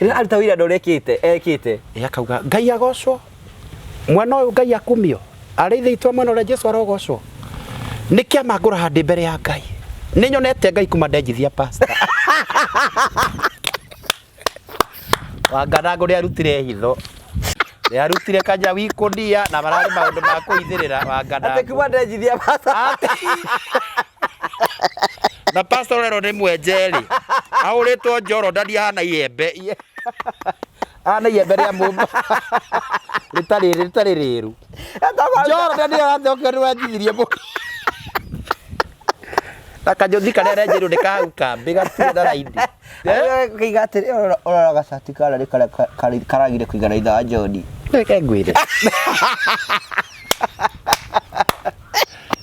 Rĩrĩa aruta wĩira na ũrĩa ekĩte ekĩte. Ĩ akauga Ngai agocwo mwena ũyũ Ngai akumio arĩ ithe itũ mwena ũrĩa Jesu arogocwo nĩ kĩama ngũraha ndĩ mbere ya Ngai nĩ nyonete Ngai kuma ndenjithia pastor Wanganangũ nĩ arutire hitho nĩ arutire kanyawi ikũnia na mararĩ maũndũ ma kũhithĩrĩra Atĩ Wanganangũ kuma ndenjithia pastor. Na pastor ũrerwo nĩ mwenje rĩ ahũrĩtwo njoro ndani ahana iembe ahana iembe rĩa mũmba rĩtarĩ rĩtarĩ rĩru njoro ndani arathokio nĩ wenjithirie mũ na kanjothi karĩa arenjeirwo nĩ kahau kambĩ gatirĩ na raini. Kaiga atĩrĩ ũrora gacati karĩa nĩ karĩa karagire kũigana ithe wa John. Reke ngwĩre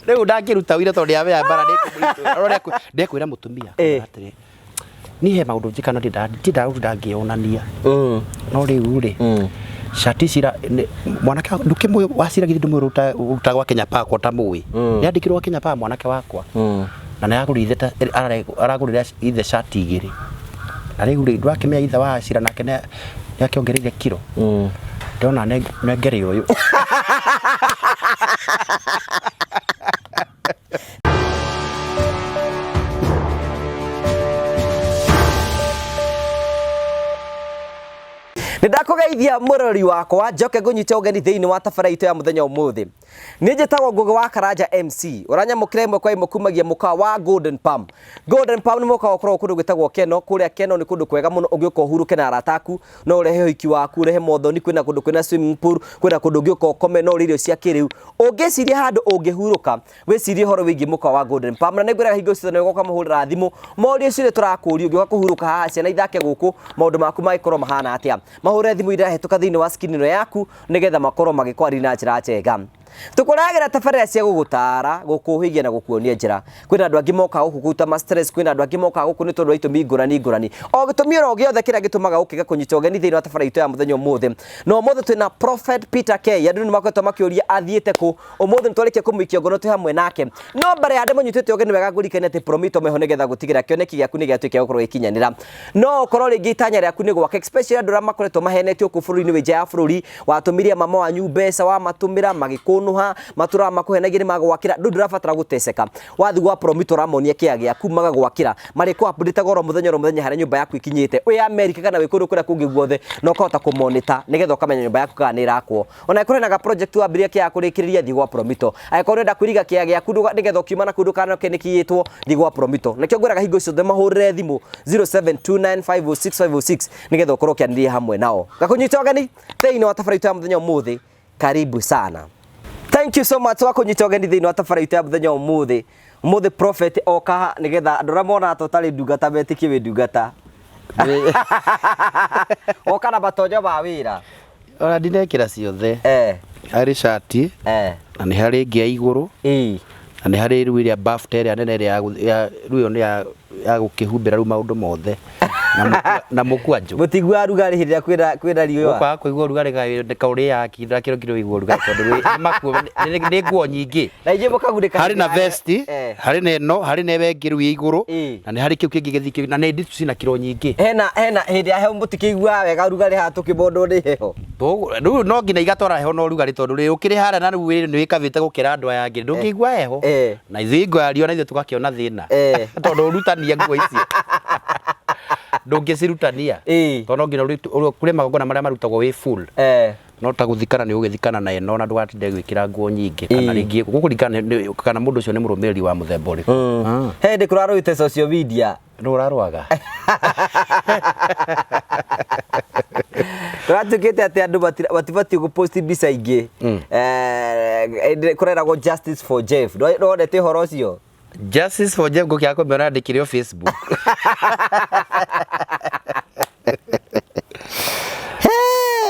rĩu ndangĩruta wĩra tondũ nĩamenya mbara nĩ ndekwĩra mũtumia atĩrĩ niĩ he maũndũ njĩkaga na ndiendaga gũtinda ngĩyonania no rĩu rĩ cati ici mwanake ndũkĩmũĩ wacira githĩ ndũmũĩ ũrutaga gwa Kenya Power ko ũtamũĩ nĩ andĩkirwo gwa Kenya Power mwanake wakwa na nĩ aragũrire ithe aragũrĩra ithe cati igĩrĩ na rĩu rĩ ndũrakĩmenya ithe wa Acira nake nĩ akĩongereire kiro ndona nengere ũyũ. Nĩ ndakũgeithia mũrori wakwa njoke ngũnyite ũgeni thĩinĩ wa tabara itũ ya mũthenya ũmũthĩ. Niĩ njĩtagwo Ngũgĩ wa Karanja MC ũranyamũkĩra ĩmwe kwa ĩmwe kumagia mũkawa wa Golden Palm. Golden Palm nĩ mũkawa ũkoragwo kũndũ gwĩtagwo Keno. Kũrĩa Keno nĩ kũndũ kwega mũno ũngĩũka ũhurũke na arata aku, no ũrehe ũhiki waku, ũrehe mothoni, kwĩna kũndũ kwĩna swimming pool, kwĩna kũndũ ũngĩũka ũkome, no ũrĩe irio cia kĩrĩu. Ũngĩciria handũ ũngĩhurũka, wĩcirie ũhoro wĩgiĩ mũkawa wa Golden Palm. Na nĩngwĩraga hingo ciothe nĩ ũgoka mũhũrĩra thimũ, morie ciũria tũrakũria, ũngĩũka kũhurũka haha, ciana ithake gũkũ, maũndũ maku mangĩkorwo mahana atĩa. Mahũre thimũ irahĩtũka thĩinĩ wa screen ĩno yaku nĩgetha makorwo magĩkwarĩria na njĩra njega. Tũkũrehagĩra tabarĩra cia gũgũtara, gũkũhĩgia na gũkuonia njĩra. Kwĩna andũ angĩ mokaga gũkũ kũruta ma stress, kwĩna andũ angĩ mokaga gũkũ nĩ tondũ wa itũmi ngũrani ngũrani. O gĩtũmi oro gĩothe kĩrĩa gĩtũmaga ũkĩge kũnyita ũgeni thĩinĩ wa tabarĩra itũ ya mũthenya ũmũthĩ. Na ũmũthĩ twĩna Prophet Peter K. Andũ nĩ makoretwo makĩũria athiĩte kũ. Ũmũthĩ nĩ twarĩkia kũmũikia ngono twĩ hamwe nake. No mbere ya ndĩmũnyitĩte ũgeni wega ngũririkanie atĩ Promito meho nĩgetha gũtigĩrĩra kĩoneki gĩaku nĩ gĩatuĩka gĩa gũkorwo gĩkinyanĩra. No ũkorwo rĩngĩ itanya rĩaku nĩ gwaka especially andũ arĩa makoretwo mahenetio kũ bũrũri-inĩ wĩ nja ya bũrũri watũmĩria mama wanyu mbeca wamatũmĩra magĩkũnũha matũraga makũhenagia nĩ magwakĩra ndũ ndũrabatara gũteceka wathiĩ gwa Promito ũramonia kĩa gĩaku magagwakĩra marĩkũ update oro mũthenya oro mũthenya harĩa nyũmba yaku ikinyĩte wĩ America kana wĩ kũndũ kũrĩa kũngĩ guothe na ũkahota kũmonita nĩgetha ũkamenya nyũmba yaku kana nĩ ĩrakwo ona angĩkorwo hena ga project wambĩrĩria kĩa kũrĩkĩrĩria thiĩ gwa Promito angĩkorwo ũrenda kwĩriga kĩa gĩaku nĩgetha ũkiuma na kũu ndũkanoke nĩ kĩiyĩtwo thiĩ gwa Promito nĩkĩo ngwĩraga hingo ciothe mahũrĩre thimũ 0729506506 nĩgetha ũkorwo ũkĩanĩria hamwe nao ngakũnyita ũgeni thĩinĩ wa tabarĩra itũ ya mũthenya ũmũthĩ karibu sana. Thank you so much wa kũnyita ũgeni thĩinĩ wa tabarĩra itũ ya mũthenya ũmũthĩ ũmũthĩ prophet oka nĩgetha andũ arĩa monaga ta ũtarĩ ndungata metĩkie wĩ ndungata oka na matonyo ma wĩra. Ona ndinekĩra ciothe. Eh. Harĩ cati. Eh. Na nĩ harĩ ĩngĩ ya igũrũ. Ĩĩ. Na nĩ harĩ rĩu ĩrĩa bafta ĩrĩa nene ĩrĩa ya rĩu ĩyo nĩ ya ya gũkĩhumbĩra rĩu maũndũ mothe. Na mũkwanjũ. Mũtiguaga rugarĩ hĩndĩ ĩrĩa kwĩna kwĩna riũa. Ũkwaga kũigua ũrugarĩ kaũrĩaga kinda kĩro kĩro igua ũrugarĩ tondũ nĩ nguo nyingĩ. Na inyuĩ mũkagunĩka. Harĩ na vesti, harĩ na ĩno, harĩ na ĩyo ĩngĩ rĩu ya igũrũ, na nĩ harĩ kĩu kĩngĩ gĩthii kĩu, na nĩ nditũ ciĩna kiro nyingĩ. Hena hena hĩndĩ ya heho mũtikĩiguaga wega ũrugarĩ haha tũkĩmondwo nĩ heho. Rĩu no nginya igatwara heho na ũrugarĩ tondũ rĩrĩ ũkĩrĩ harĩa na rĩu nĩ wĩkabĩte gũkĩra andũ aya angĩ ndũngĩigua heho. Na ithuĩ hingo ya riũa na ithuĩ tũgakĩona thĩna. Tondũ ũrutania nguo icio ndũngĩcirutania. Tondũ no nginya kũrĩ magongona marĩa marutagwo wĩ full. No ta gũthikana nĩ ũgũgĩthikana na ĩno na ndũgatinde gwĩkĩra nguo nyingĩ kana rĩngĩ gũkũringana kana mũndũ ũcio nĩ mũrũmĩrĩri wa mũthemba ũrĩkũ. He hĩndĩ kũrarũĩte social media. Nũ ũrarũaga? Kũratuĩkĩte atĩ andũ matibatiĩ gũ post mbica ingĩ. Kũreragwo justice for Jeff. Ndwonete ũhoro ũcio? Justice for Jeff ngũkĩaga kũmĩona ndĩkĩrĩ o Facebook.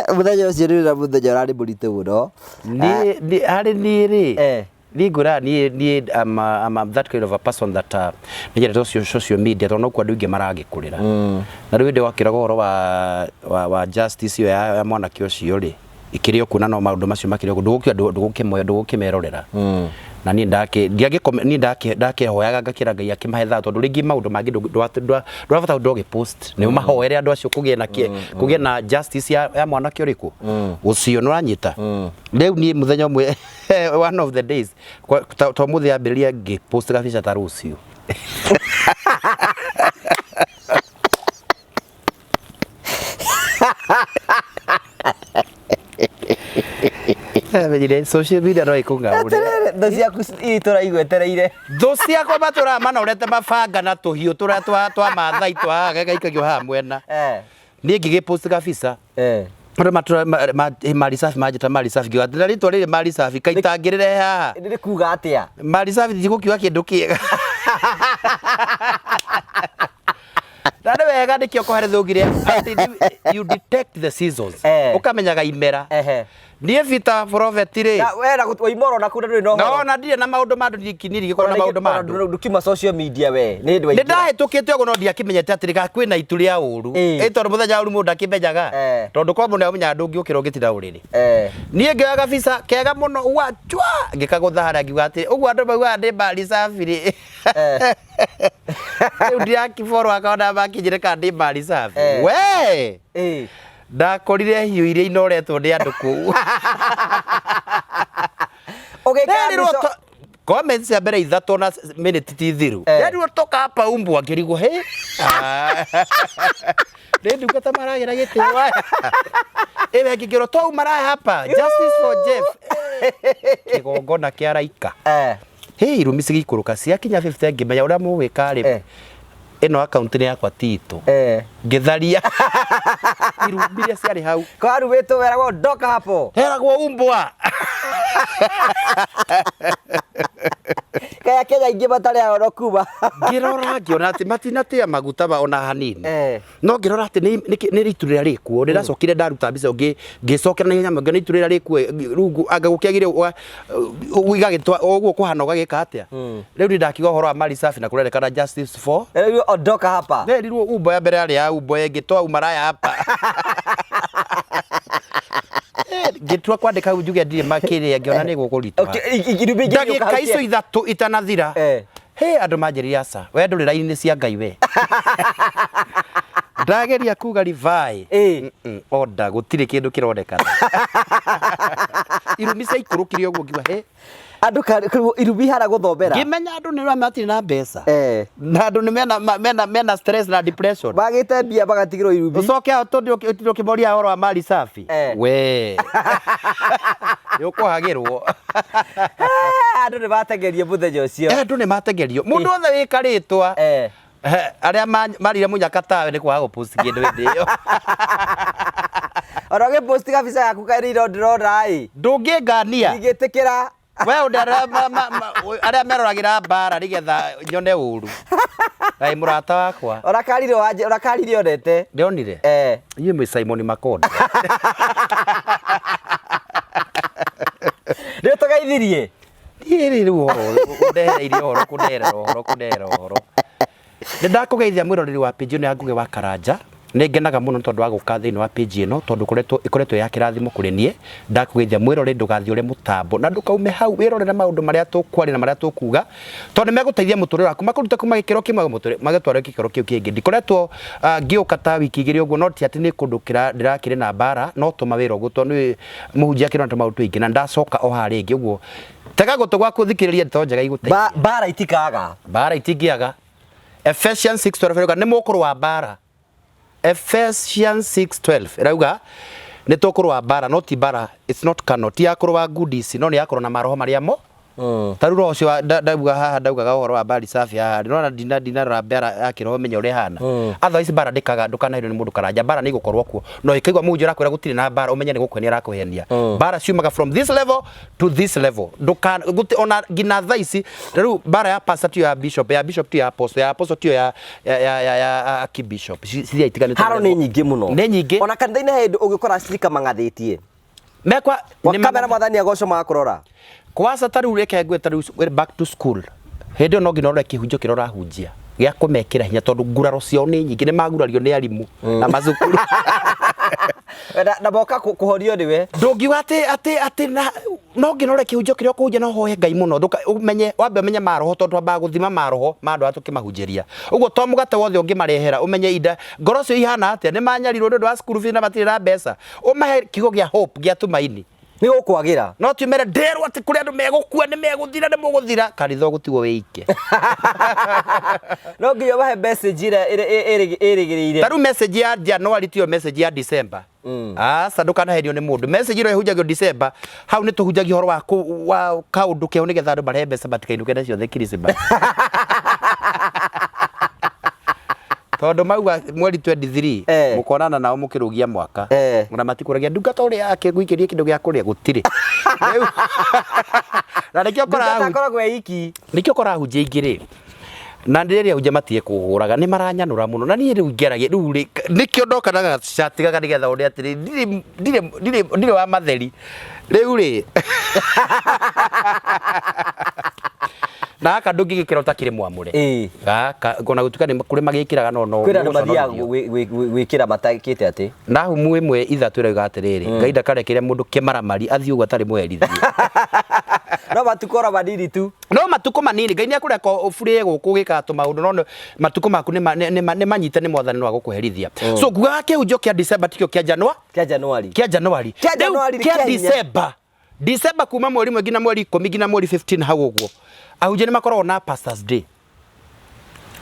Mũthenya ũcio nĩ na mũthenya ũrarĩ mũritũ mũno. Harĩ niĩ rĩ, niĩ ngwĩraga niĩ niĩ I'm that kind of a person that nĩ nyendete social media tondũ nokuo andũ aingĩ maragĩkũrĩra. Na rĩu hĩndĩ wakĩraga ũhoro wa justice ĩyo ya mwanake ũcio rĩ, ĩkĩrĩ o kuo na no maũndũ macio makĩrĩ o kuo ndũgũkĩmerorera. Na niĩ ndakĩ ndiangĩkome niĩ ndakĩ ndakĩhoyaga ngakĩra Ngai akĩmahe thaa tondũ rĩngĩ maũndũ mangĩ ndwabata ndũgĩ post nĩ ũmahoere andũ acio kũgĩe na kĩ kũgĩe na justice ya mwanake ũrĩkũ ũcio nĩ ũranyita. Rĩu niĩ mũthenya ũmwe, one of the days, to mũthĩ ambĩrĩria ngĩ post gabica ta rũciũ. Menyire social media no ikũng'aũre. Atĩrĩrĩ, thũ ciaku ii tũraigwetereire. Thũ ciakwa matũraga manorete mabanga na tũhiũ tũrĩa twa Maathai twa gaikagio haha mwena. Niĩ ngĩgĩpost gabica. Andũ matũra Mali Safi manjĩta Mali Safi, ngiuga atĩ na rĩtwa rĩrĩ Mali Safi kaĩ itangĩrĩrehe haha. Nĩ kuga atĩa? Mali Safi ndigũkiuga kĩndũ kĩega. Na nĩ wega nĩkĩo Kohelethu augire atĩ you detect the seasons. Ũkamenyaga imera. Niĩ Peter Prophet rĩ. Na we na waima oro naku na ndũrĩ na ũhoro. No na ndirĩ na maũndũ ma andũ, niĩ ndigĩkorwo na maũndũ ma andũ. Ndũkiuma social media we. Nĩ hĩndĩ waingĩra. Nĩ ndahĩtũkĩte ũguo no ndiakĩmenyete atĩ rĩ kwĩna itu rĩa ũru. Ĩ tondũ mũthenya wa ũru mũndũ ndakĩmenyaga. Tondũ kwa mũndũ nĩamenyaga ndũngĩũkĩra ũngĩtinda ũrĩrĩ. Niĩ ngĩoya gabica kega mũno wachwa ngĩkagũtha harĩa ngiuga atĩ ũguo andũ maugaga ndĩ Mali Safi rĩ. Rĩu ndirakĩborwo akona makĩnjĩre kana ndĩ Mali Safi. We! Ndakorire hiũ iria inoretwo nĩ andũ kũu. Ũgĩkĩra Nderirwo mbica- comments cia mbere ithatũ na minute ti thiru. Nderirwo toka hapa umbwa, ngĩrigwo hĩ. Nĩ ndungata maragĩra gĩtĩo aya. Ĩwe ngĩkĩrwo toa maraya hapa. Justice for Jeff. Kĩgongona kĩa raika. Hĩ irumi cigĩikũrũka ciakinya 50 ngĩmenya ũrĩa mũgwĩka rĩ. Ĩno account nĩ yakwa ti itũ. Ngĩtharia irumbi iria ciarĩ hau. Kwarumĩtwo weragwo ndoka hapo. Heragwo umbwa. Kaya Kenya aingĩ matarĩ ahoro kuma. Ngĩrora ngĩona atĩ matinatia maguta ona hanini. No ngĩrora atĩ nĩ itu rĩrĩa rĩkuo. Nĩndacokire ndaruta mbica ngĩcokera na ihenya ngĩona itu rĩrĩa rĩkuo rĩu anga gũkĩagire igagĩtwa ũguo kũhana ũgagĩka atĩa. Rĩu niĩ ndakiuga ũhoro wa Mali Safi na kũrerĩkana justice for. Rĩu ondoka hapa. Nderirwo umbo ya mbere yarĩ ya umbo ĩngĩ toa umaraya hapa. Ngĩtua kwandĩka hau njuge ndirĩ makĩrĩa ngĩona nĩ gũkũritũha. Irumbi ingĩ igĩũka Ndagĩka hau icio ithatũ itanathira. Hĩ andũ manjĩrire aca. We ndũrĩ raini cia Ngai we. Ndageria kuga Rivai. Order gũtirĩ kĩndũ kĩronekana. Irumi ciaikũrũkire ũguo ngiuga hĩ. Andũ irumi hara gũthomera. Ngĩmenya andũ nĩ matirĩ na mbeca. Na andũ nĩ mena stress na depression. Magĩte mbia magatigĩrwo irumi. Ũcoke hau tondũ ũtinde ũkĩmoria ũhoro wa Mali Safi. We. Nĩ ũkũhagĩrwo. Andũ nĩ matengerio mũthenya ũcio. Andũ nĩ matengerio. Mũndũ wothe wĩkarĩtwa. Arĩa marire mũnyaka tawe nĩ kwaga gũpost kĩndũ hĩndĩ ĩyo. Ona ũgĩpost gabica gaku karĩ ndĩrona ĩ. Ndũngĩngania. Ndingĩtĩkĩra. We ũndũ arĩa meroragĩra mbara nĩgetha nyone ũru. Kaĩ mũrata wakwa. Ũrakarire wanje, ũrakarire onete. Ndĩronire? Inyuĩ mwĩ Simon Makonda. Nĩ ũtũgeithirie? Niĩ rĩ rĩu ũhoro ũndehereirie ũhoro kũndeherera ũhoro kũndeherera ũhoro. Nĩ ndakũgeithia mwĩroreri wa page ĩno ya Ngũgĩ wa Karanja. Nĩ ngenaga mũno tondũ wa gũka thĩinĩ wa page ĩno tondũ ĩkoretwo ya kĩrathimo kũrĩ niĩ. Ndakũgeithia mwĩroreri ndũgathiĩ ũre mũtambo na ndũkaume hau wĩrorere maũndũ marĩa tũkwaria na marĩa tũkuga tondũ nĩ megũteithia mũtũrĩre waku makũrute kuma gĩkĩro kĩmwe magĩtware gĩkĩro kĩu kĩngĩ. Ndikoretwo ngĩũka ta wiki igĩrĩ ũguo no ti atĩ nĩ kũndũ ndĩrakĩrĩ na mbara no tũma wĩra ũguo tondũ nĩ mũhunjia akĩrona tũmaũndũ tũingĩ na ndacoka o haha rĩngĩ ũguo. Tega gũtũ gwaku ũthikĩrĩrie ndeto njega igũteithie. Mbara itikaga. Mbara itingĩaga. Ephesians 6:12 ĩrauga nĩ mũkũrũa mbara. Ephesians 6:12 ĩrauga nĩ tũkũrũa mbara no ti mbara, it's not carnal, ti ya kũrũa ngundi ici no nĩ ya kũrũa na maroho marĩa mo. Ta rĩu roho ũcio ndauga haha ndaugaga ũhoro wa mbari safi haha ndĩrona ndinarora mbara ya kĩroho menye ũrĩa ĩhana. Otherwise mbara ndĩkaga ndũkanaherwo nĩ mũndũ Karanja, mbara nĩ ĩgũkorwo kuo no ĩkaigua mũhunjia ũrakwĩra gũtirĩ na mbara ũmenye nĩ gũkũhenia arakũhenia. Mbara ciumaga from this level to this level nduka guti ona nginya thaa ici riu mbara ya pastor tiyo ya bishop, ya bishop tiyo ya apostle, ya apostle tiyo ya archbishop. Cithia itiganĩte Haro nĩ nyingĩ mũno. Nĩ nyingĩ. Ona kanitha-inĩ he hĩndĩ ũngĩkora acirika mang'athĩtie. Mekwa, Kwa nĩ kamera mwathani agocwo magakũrora. Kwanza ta rĩu reke ngwĩre ta rĩu back to school. Hĩndĩ ĩyo no nginya ũrore kĩhunjio kĩrĩa ũrahunjia gĩa kũmekĩra hinya tondũ nguraro ciao nĩ nyingĩ, nĩ magurario nĩ arimũ na macukuru. Na moka kũhorio nĩwe. Ndũngiuga atĩ na No ngĩrore kĩhunjio kĩrĩa ũkũhunjia no hoye Ngai mũno. Ũmenye wambe ũmenye maroho tondũ twambaga gũthima maroho ma andũ arĩa tũkĩmahunjĩria. Ũguo to mũgate wothe ũngĩmarehera ũmenye inda ngoro cio ihana atĩa nĩ manyarirwo nĩ ũndũ wa school fees na matirĩ na mbeca. Ũmahe kiugo gĩa hope gĩa tumaini. Nĩ gũkwagĩra. No ti ũmere nderwo atĩ kũrĩ andũ megũkua nĩ megũthira nĩ mũgũthira. Kanitha ũgũtigwo wĩ ike. No nginya ũmahe message ĩrĩa ĩrĩgĩrĩire. Ta rĩu message ya January tiyo message ya December. Aca ndũkanaherio nĩ mũndũ. Message ĩrĩa ĩhunjagio December hau nĩ tũhunjagia ũhoro wa wa kaũndũ keho nĩgetha andũ marehe mbeca matikainũke nacio the Christmas. Tondũ mauga mweri 23 mũkonana nao mũkĩrũgia mwaka. Ona matikũragia ndungata ũrĩa akĩgũikĩria kĩndũ gĩa kũrĩa gũtirĩ. Rĩu na nĩkĩo ũkoraga Ndungata akoragwo e iki. Nĩkĩo ũkoraga ahunjia aingĩ rĩ na rĩrĩa ahunjia matige kũhũraga nĩ maranyanũra mũno na niĩ rĩu ngeragia rĩu rĩ nĩkĩo ndoka na gacati gaka nĩgetha one atĩrĩ ndirĩ ndirĩ ndirĩ ndirĩ wa matheri rĩu rĩ na gaka ndũngĩgĩkĩra ũtakĩrĩ mwamũre. Gaka ona gũtuĩka nĩ kũrĩ magĩkĩraga no no Kwĩna andũ mathiaga gwĩkĩra matakĩte atĩ. Nahumu 1:3 ĩroiga atĩrĩrĩ, Ngai ndakarekere mũndũ kĩmaramari athiĩ ũguo atarĩ mũherithie. No matukũ oro manini tu. No matukũ manini, Ngai nĩekũreka ũburĩe gũkũ ũgĩkaga tũmaũndũ no matukũ maku nĩ manyite nĩ Mwathani no agũkũherithia. So ngugaga kĩhunjio kĩa December tikĩo kĩa January. Kĩa January. Kĩa January. Kĩa January nĩ Kĩa kĩa hinya. December. December kuma mweri 1 nginya mweri 10 nginya mweri 15 hau ũguo. Ahunjia nĩ makoragwo na Pastors Day.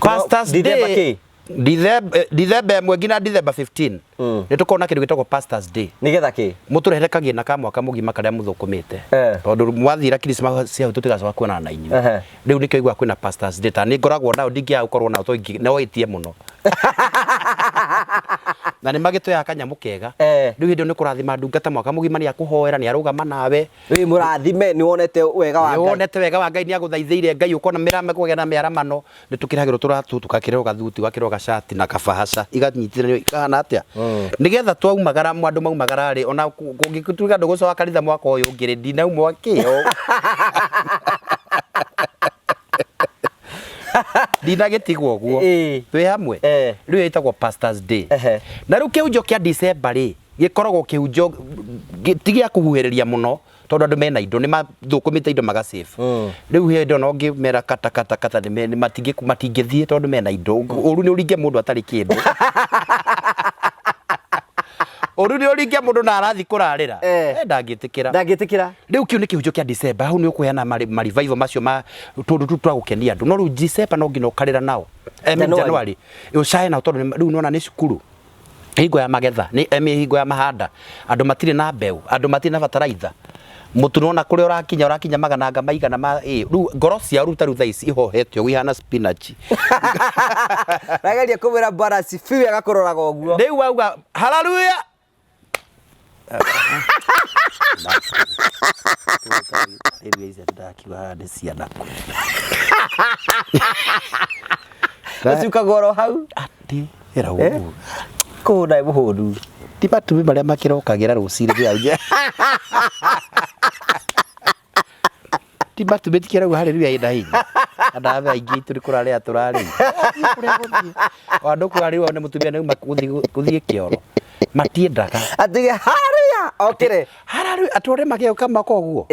Pastors December Day. kĩ? December December 1 nginya December 15. Nĩ tũkoragwo na kĩndũ gĩtagwo Pastors Day. Nĩgetha kĩ? Mũtũrehere kagĩna ka mwaka mũgima karĩa mũthũkũmĩte. Tondũ mwathira Christmas cia hau tũtigacoka kuonana na inyuĩ. Rĩu nĩkĩo iguaga kwĩna Pastors Day. Ta nĩ ngoragwo nao ndingĩaga gũkorwo nao tondũ no ĩtie mũno. Na nĩ magĩtũheaga kanyamũ kega. Rĩu hĩndĩ ĩyo nĩ kũrathima ndungata mwaka mũgima nĩ akũhoera nĩ arũgama nawe. Wĩ mũrathime nĩ wonete wega wa Nĩ Ngai. wonete wega wa Ngai nĩ agũthaithĩire Ngai ũkona mĩrama kũgĩa na mĩaramano nĩ tũkĩragĩrwo tũratũ tũgakĩrĩrwo gathuti ũgakĩrĩrwo gacati na kabahaca iganyitithanio ikahana atĩa nĩgetha twaumagara andũ maumagara rĩ ona kũngĩtuĩka ndũgũcoka kanitha mwaka ũyũ ũngĩ rĩ ndinauma kĩo ndinagĩtigwo ũguo twĩ hamwe. Rĩu ĩtagwo Pastors Day. Na rĩu kĩhunjio kĩa December rĩ gĩkoragwo kĩhunjio ti gĩa kũhuhĩrĩria mũno tondũ andũ mena indo nĩ mathũkũmĩte indo maga save. Rĩu hĩndĩ ĩyo no ngĩmera kata kata kata matingĩthiĩ tondũ mena indo. Ũru nĩ ũringe mũndũ atarĩ kĩndũ. Ũru nĩ ũringe mũndũ na arathiĩ kũrarĩra. Ndangĩtĩkĩra. Ndangĩtĩkĩra. Rĩu kĩu nĩ kĩhunjio kĩa December hau nĩ ũkũheana ma revival macio ma tũndũ tũu twa gũkenia andũ. No rĩu December no nginya ũkarĩra nao. January ũcae nao tondũ rĩu nĩwona nĩ cukuru. Hingo ya magetha nĩ hingo ya mahanda andũ matirĩ na mbeũ andũ matirĩ na bataraitha mũtu nona kũrĩa ũrakinya ũrakinya magananga maigana ma rĩu ngoro ciao rĩu ta rĩu thaa ici ihohete ũguo ihana spinach. Rageria kũmwĩra Bwana asifiwe agakũroraga ũguo. Rĩu wauga haleluya. Ndakiuga nĩ ciana kũ. Ũcukagwo oro hau. Atĩ ĩra ũguo. Kũhũna mũhũnu. Ti matumbĩ marĩa makĩrokagĩra rũcinĩ rĩa Ti matumbĩ tikĩrauga haleluya ĩna hinya. Andũ aya aingĩ aitũ nĩ kũrarĩa tũrarĩa. Andũ kũrarĩwa nĩ mũtumia nĩ gũthiĩ kĩoro. Matiendaga. Atige haleluya okĩre. Haleluya atware magĩũka moko ũguo.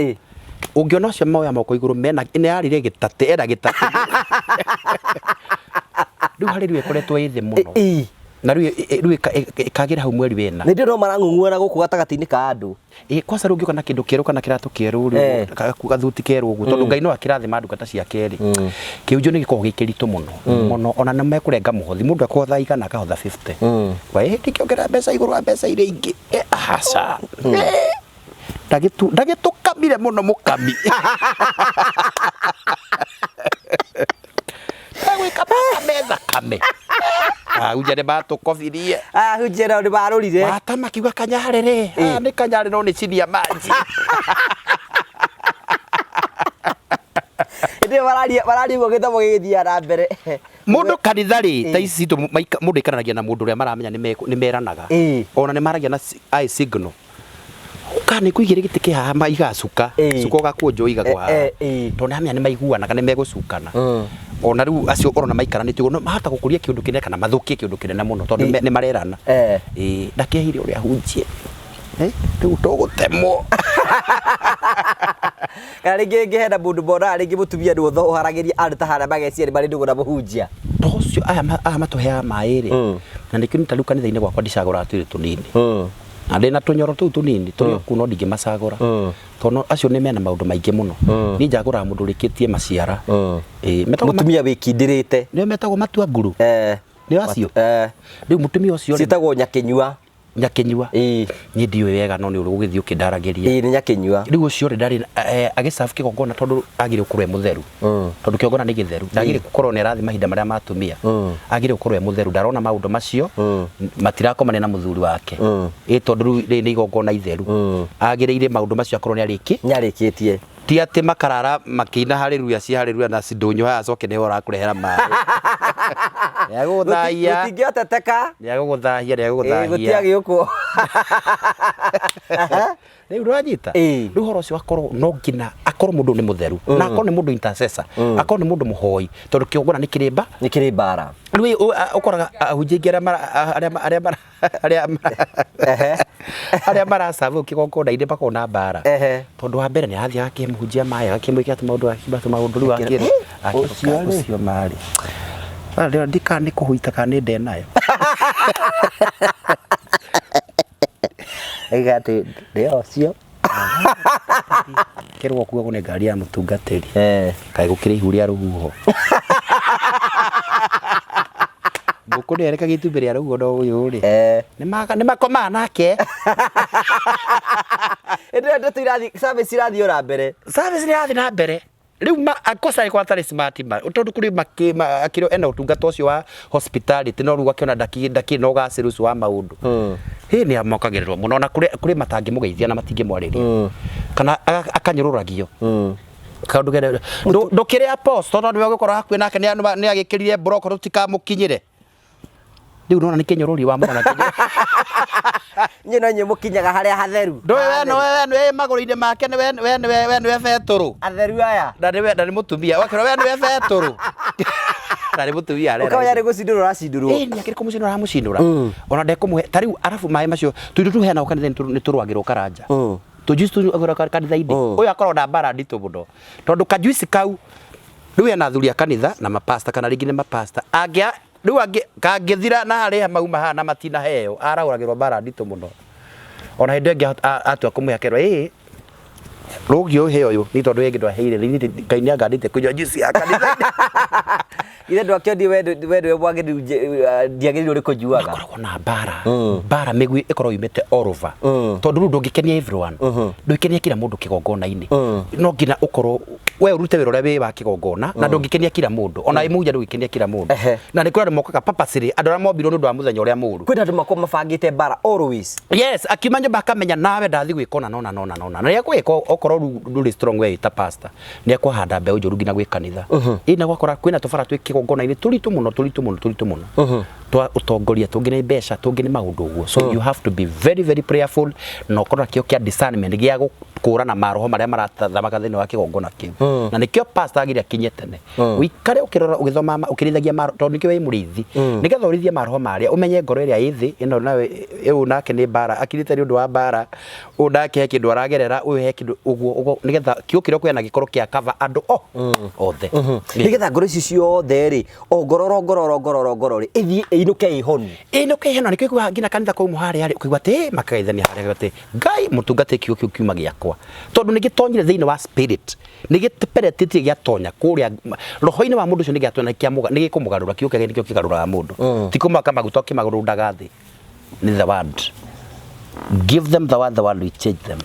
Ũngĩona ũcio moya moko igũrũ mena nĩ arire gĩtatĩ ena gĩtatĩ. Rĩu haleluya ĩkoretwo ĩ thĩ mũno. Na rĩu rĩu ĩkagĩra hau mweri wena. Nĩ ndĩ no marang'ung'uana gũkũ gatagatĩ-inĩ ka andũ. Kwanza rĩu ũngĩũka na kĩndũ kĩerũ kana kĩratũ kĩerũ rĩ, gathuti kerũ ũguo tondũ Ngai no akĩrathima ndungata ciake rĩ. Kĩhunjio nĩ gĩkoragwo gĩ kĩritũ mũno mũno ona nĩ mekũrenga mũhothi mũndũ akũhotha igana akahotha 50. Wa ndingĩongerera mbeca igũrũ wa mbeca iria ingĩ. Aca. Ndagĩtũkamire mũno mũkami. Ndagwĩka makame thakame. Ahunjia nĩ matũkobirie. Ahunjia nao nĩ marũrire. Wata makiuga kanyarĩ rĩ, nĩ kanyarĩ no nĩ chini ya maji. Hĩndĩ ĩyo mararia ũguo gĩthomo gĩgĩthiaga na mbere. Mũndũ kanitha rĩ, ta ici citũ mũndũ aikaranagia na mũndũ ũrĩa maramenya nĩ meranaga. Ona nĩ maragia na eye signal. Ũka nĩ kũigĩrĩ gĩtĩ kĩ haha maigaga cuka. Cuka ũgakũnjwo ũigagwo haha. Tondũ nĩ amenya nĩ maiguanaga nĩ megũcukana. Ona rĩu acio ũrona maikaranĩtie ũguo no mahota gũkũria kĩũndũ kĩnene kana mathũkie kĩũndũ kĩnene mũno tondũ nĩ marerana. Ndakehire ũrĩa hunjie. Rĩu tũgũtemwo. Kana rĩngĩ ngĩhenda mũndũ monaga rĩngĩ mũtumia nĩwe ũthoharagĩria andũ ta harĩa mageciria nĩ marĩ ndũgũ na mũhunjia. To ũcio aya aya matũheaga maĩ rĩ, na nĩkĩo ta rĩu kanitha-inĩ gwakwa ndicagũraga twĩrĩ tũnini. Na ndĩna tũnyoro tũu tũnini tũrĩ o kuo no ndingĩmacagũra. Tondũ acio nĩ mena maũndũ maingĩ mũno. Niĩ njagũraga mũndũ ũrĩkĩtie maciara. Ĩĩ, metagwo Mũtumia wĩkindĩrĩte. Nĩo metagwo matua nguru. Nĩo acio? Rĩu mũtumia ũcio rĩ, Ciĩtagwo nyakĩnyua. Nyakĩnyua. Niĩ ndiũĩ wega no nĩ ũrĩ ũgĩthiĩ ũkĩndaragĩria. Ĩĩ nĩ nyakĩnyua. Rĩu ũcio rĩ ndarĩ agĩcabu kĩgongona tondũ agĩrĩirwo gũkorwo e mũtheru. Tondũ kĩgongona nĩ gĩtheru. Ndagĩrĩirwo gũkorwo nĩ arathiĩ mahinda marĩa ma atumia. Agĩrĩirwo gũkorwo e mũtheru. Ndarona maũndũ macio matirakomania na mũthuri wake. Ĩ tondũ rĩu rĩrĩ nĩ igongona itheru. Agĩrĩire maũndũ macio akorwo nĩ arĩki. Nĩ arĩkĩtie. Ti atĩ makarara makĩina haleluya cia haleluya na cindũnyũ haya acoke nĩwe ũrakũrehera maĩ. Nĩagũgũthahia. Gũtingĩoteteka. Nĩagũgũthahia, nĩagũgũthahia. Gũtiagĩũkwo. Rĩu ndũranyita? Rĩu ũhoro ũcio akorwo no nginya akorwo mũndũ nĩ mũtheru na akorwo nĩ mũndũ intercessor, akorwo nĩ mũndũ mũhoi tondũ kĩgongona nĩ kĩrĩ mba. Nĩ kĩrĩ mbara. Rĩu ũkoraga ahunjia aingĩ arĩa mara arĩa arĩa mara arĩa arĩa maracabu kĩgongona-inĩ makoragwo na mbara. Tondũ wa mbere nĩ arathiĩ agakĩmũhunjia maĩ agakĩmwĩkĩra tũmaũndũ agakĩmwĩkĩra tũmaũndũ rĩu akĩrĩ Ũcio rĩ. ũcio marĩ. Ndikana nĩ kũhuita kana nĩ ndenayo. Aiga atĩ nĩ ũcio. Kerwo kuagwo nĩ ngari ya mũtungatĩri. Kaĩ gũkĩrĩ ihu rĩa rũhuho. Ngũkũ nĩ erekagia itumbĩ rĩa rũhuho no ũyũ rĩ. Nĩ makomaga nake. Ĩndĩ ĩyo ndeto irathiĩ service irathiĩ o na mbere. Service nĩ irathiĩ na mbere. Rĩu ma akosa agĩkorwo atarĩ smart ma tondũ kũrĩ makĩ akĩrĩ ena ũtungata ũcio wa hospitality no rĩu akĩona ndakĩ ndakĩrĩ na ũgacĩru ũcio wa maũndũ. Hĩ nĩ amokagĩrĩrwo mũno na kũrĩ kũrĩ matangĩmũgeithia na matingĩmwarĩria. Kana akanyũrũragio. Kaũndũ kene ndũkĩrĩ apostle no nĩwe ũgũkorwo hakuhĩ nake nĩ agĩkĩrire mburoko tũtikamũkinyĩre. Rĩu nona nĩ kĩnyũrũri wa mwana kĩnyũrũri. Inyuĩ no inyuĩ mũkinyaga harĩa hatheru. Ndũĩ we nĩwe we nĩwe magũrũ-inĩ make nĩwe we nĩwe we nĩwe Betũrũ. Atheru aya. Na nĩwe na nĩ mũtumia. Wakĩrwo we nĩwe Betũrũ. Na nĩ mũtumia arera. Ũkamenya nĩ gũcindũrwo ũracindũrwo. Ĩĩ nĩ akĩrĩ kũmũcindũra aramũcindũra. Ona ndekũmũhe ta rĩu arabu maĩ macio tũindo tũheanagwo kanitha nĩ tũrwagĩrwo karanja. Tũjuici tũrwagĩrwo kanitha-inĩ. Ũyũ akoragwo na mbara nditũ mũno. Tondũ kajuici kau rĩu ena athuri a kanitha na mapasta kana rĩngĩ nĩ mapasta. Angĩa rĩu angĩ kangĩthira na harĩa mauma haha na matinaheo arahũragĩrwo mbara nditũ mũno. Ona hĩndĩ ĩngĩ atua kũmũhe akerwo ĩĩ rũgi ũhe ũyũ nĩ tondũ ĩngĩ ndwaheire Ngai nĩ anganĩte kũnyua juice ya kanitha-inĩ. Ithe ndwakĩonire we ndũwe mwagĩrĩru ndiagĩrĩirwo nĩ kũnyuaga. Makoragwo na mbara mbara mĩgwi ĩkoragwo yumĩte all over tondũ rĩu ndũngĩkenia everyone ndũngĩkenia kila mũndũ kĩgongona-inĩ no nginya ũkorwo we ũrute wĩra ũrĩa wĩ wa kĩgongona na ndũngĩkenia kila mũndũ ona wĩ mũhunjia ndũngĩkenia kila mũndũ na nĩ kũrĩ andũ mokaga purposely andũ arĩa mombirwo nĩ ũndũ wa mũthenya ũrĩa mũũru. Kwĩna andũ makoragwo mabangĩte mbara always. Yes, akiuma nyũmba akamenya nawe ndathi gwĩka ũna na ũna na ũna na nĩ egwĩka okorwo rĩu ndũrĩ strong we ta pastor nĩ ekũhanda mbeũ njũru nginya gwĩ kanitha. Ĩ na ũgakora kwĩna tũbara twĩ kĩgongona-inĩ tũritũ mũno tũritũ mũno tũritũ mũno twa ũtongoria tũngĩ nĩ mbeca tũngĩ nĩ maũndũ ũguo so you have to be very very prayerful na ũkorwo na kĩo kĩa discernment gĩa gũkũrana maroho marĩa marathamaka thĩinĩ wa kĩgongona kĩu na nĩkĩo pastor agĩrĩire akinye tene ũikare ũkĩrora ũgĩthoma ũkĩrĩithagia maroho tondũ nĩkĩo wĩ mũrĩithi nĩgetha ũrĩithie maroho marĩa ũmenye ngoro ĩrĩa ĩ thĩ ĩno nayo ũyũ nake nĩ mbara akirĩte nĩ ũndũ wa mbara ũyũ nake he kĩndũ aragerera ũyũ he kĩndũ ũguo ũguo nĩgetha kiugo kĩrĩa ũkũheana gĩkorwo kĩa cover andũ o othe. Nĩgetha ngoro ici ciothe rĩ, o ngoro oro ngoro oro ngoro oro ngoro rĩ, ĩthiĩ ĩinũke ĩ honu. Ĩinũke ĩ honu, na nĩkĩo ũiguaga nginya kanitha kũu harĩa rĩ, ũkaigua atĩ ĩ makageithania harĩa atĩ Ngai mũtungate kiugo kĩu kiuma gĩakwa. Tondũ nĩ gĩtonyire thĩinĩ wa spirit, nĩ gĩperetĩtie gĩatonya kũrĩa roho-inĩ wa mũndũ ũcio nĩ gĩatonya nĩ gĩkũmũgarũra, kiugo kĩa Ngai nĩkĩo kĩgarũraga mũndũ. Ti kũmaka maguta ũkĩmarundaga thĩ. Nĩ the word. Give them the word, the word will change them.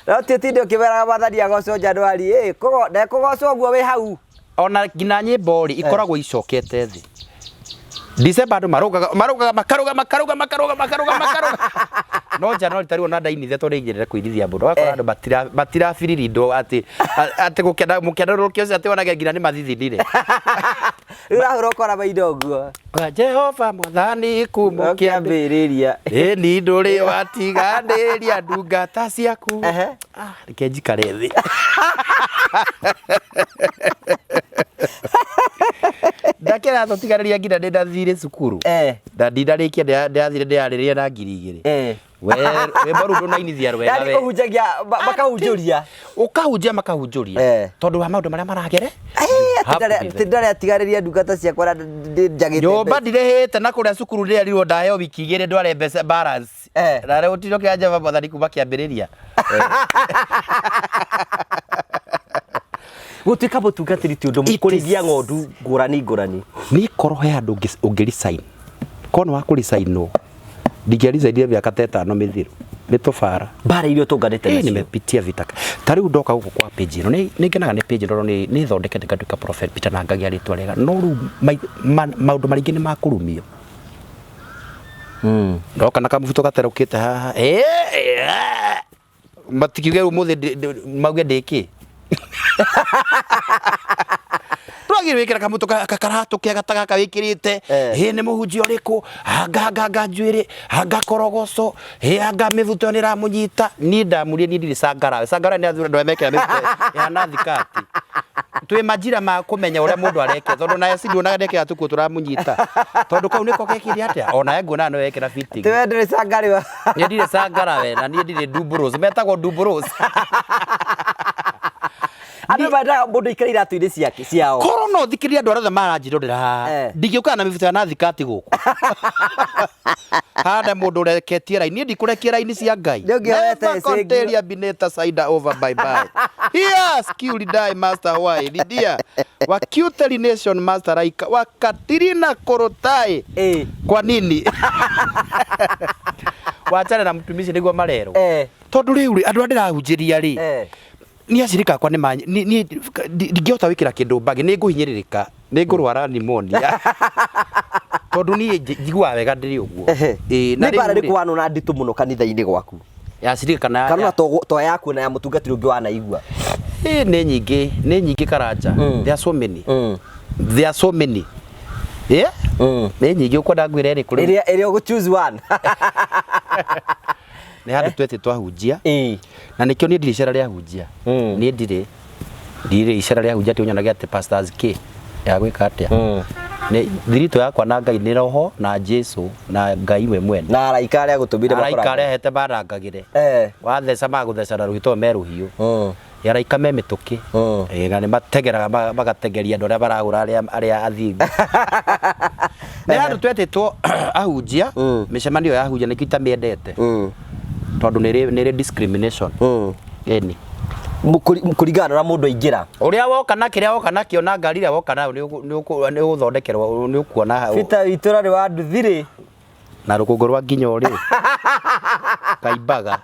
No ti ũtinde ũkĩmeraga mwathani agocwo Januari, ĩ, ndekũgocwo ũguo wĩ hau. Ona nginya nyĩmbo rĩ, ikoragwo icokete thĩ. December andũ marũgaga marũgaga makaruga makaruga makaruga makaruga makaruga. No January tarĩu ona ndainithia tondũ nĩnyendete kũinithia mũno. Ũgakora andũ matira matirabiririndwo atĩ atĩ gũkena mũkenũrũrũkio ũcio atĩ wonage nginya nĩ mathithinire. Rĩu ũrahũra ũkora maina ũguo. Jehova mwathani kuma ũkĩambĩrĩria. Ĩni ndũrĩ watiganĩria ndungata ciaku. Ah, reke njikare thĩ. Ndakĩratũtiganĩria nginya ndĩ na thirĩ cukuru. Na ndinarĩkia, ndĩrathire ndĩrarĩrĩria na 2000. We rwĩmbo rũu ndũnainithia rwega. Yani we. Ũhunjagia makahunjũria. Ũkahunjia makahunjũria. Tondũ wa maũndũ marĩa maragere. Atĩ ndarĩ atigarĩria ndungata ciakwa na njagĩte Nyũmba mbeca. Ndirĩhĩte na kũrĩa cukuru ndĩrerirwo ndaheo wiki 2 ndware mbeca balance. Na rĩu tiro kĩa Jehova Mwathani kuma kĩambĩrĩria. Gũtuĩka mũtungatĩri ti ũndũ It is- kũrĩithia ng'ondu ngũrani ngũrani. Nĩ korwo he handũ ũngĩ resign, korwo nĩ wa kũ resignwo, ndingĩa resignire mĩaka ta 5 mĩthiru nĩ tũbara. Mbara iria ũtũnganĩte Ĩ, nacio. Nimepitia vita ta rĩu ndoka gũkũ kwa page ĩno, nĩ ngenaga nĩ page ĩno tondũ nĩ thondekete ngatuĩka prophet Peter na ngagĩa rĩtwa rĩega, no rĩu maũndũ maingĩ nĩ makũrumio. Ndoka na kamũbuto gaterũkĩte haha. Ĩ, ĩ, matikiuge ũmũthĩ mauge ndĩkĩ twagire wĩkĩra kamũtũ karatũ kega ta gaka wĩkĩrĩte. Ĩ nĩ mũhunjia ũrĩkũ? Anga anga anga njuĩrĩ, anga korogoco, ĩ anga mĩbuto nĩ ĩramũnyita. Niĩ ndamurie, niĩ ndirĩ cangarawe. Cangarawe nĩ athuri andũ arĩa mekĩra mĩbuto ĩhana thikati. Twĩ majira ma kũmenya ũrĩa mũndũ arekĩra, tondũ naye si nduonaga ndekĩra tũkuo tũramũnyita, tondũ kau nĩko gekire atĩa, onawe nguonaga nĩwe wekĩra fitting. Tiwe ndũrĩ cangariwa. Niĩ ndirĩ cangarawe na niĩ ndirĩ ndumburus, metagwo ndumburus. Andũ mendaga mũndũ aikare iratũ-inĩ ciake ciao. Korwo no thikĩrĩrie andũ arĩa othe maranjĩrorera haha, ndingĩũkaga na mĩbuto ya na thikati gũkũ hande mũndũ ũreketie raini. Niĩ ndikũrekia raini cia Ngai. Nĩ ũngĩoete Never ĩcĩngio. conteria bineta cider over bye bye. Here, skewed die master why Lydia wa cutely nation master Raika wa Katirina Korotai. Kwa nini wachane na mtumishi nĩguo marerwo? Tondũ rĩu rĩ, andũ arĩa ndĩrahunjĩria rĩ, niĩ acirika akwa nĩ niĩ ndingĩhota gwĩkĩra kĩndũ mbagi, nĩ ngũhinyĩrĩrĩka, nĩ ngũrwara pneumonia, tondũ niĩ njiguaga wega ndĩrĩ ũguo. Ĩĩ, na Nĩ mbara rĩu ĩrĩkũ rĩ, wanona nditũ mũno kanitha-inĩ gwaku? Ya acirika kana Kana to yaku na ya mũtungatĩri ũngĩ wanaigua? Ĩ, nĩ nyingĩ, nĩ nyingĩ Karanja. There are so many. There are so many. Yeah? Nĩ nyingĩ, ũkwenda ngwĩre ĩrĩkũ rĩu? Ĩrĩa ũgũ choose one. Nĩ handũ twetĩ twahunjia, na nĩkĩo niĩ ndirĩ icera rĩa hunjia. Niĩ ndirĩ icera rĩa hunjia, atĩ ũnyonage atĩ pastors k ya gwĩka atĩa. Nĩ thiritũ yakwa na Ngai nĩ roho na Jesu na Ngai we mwene. Na araika arĩa agũtũmire. Araika arĩa hete marangagĩre. Watheca magũtheca na rũhiũ tondũ me rũhiũ. Araika me mĩtũkĩ. Ĩ, na nĩ mategeraga magategeria andũ arĩa marahũra arĩa athingu. Nĩ handũ twetĩtwo ahunjia, mĩcemanio ya ahunjia, nĩkĩo itamĩendete, tondũ nĩ ĩrĩ discrimination. Ĩni. Kũringana na ũrĩa mũndũ aingĩra. Ũrĩa woka na kĩrĩa woka nakĩo na ngari ĩrĩa woka nayo, nĩ ũgũthondekerwo, nĩ ũkuona hau. Peter witũ nĩ wa nduthi-rĩ. Na rũkũngũ rwa nginya rĩ kaimbaga.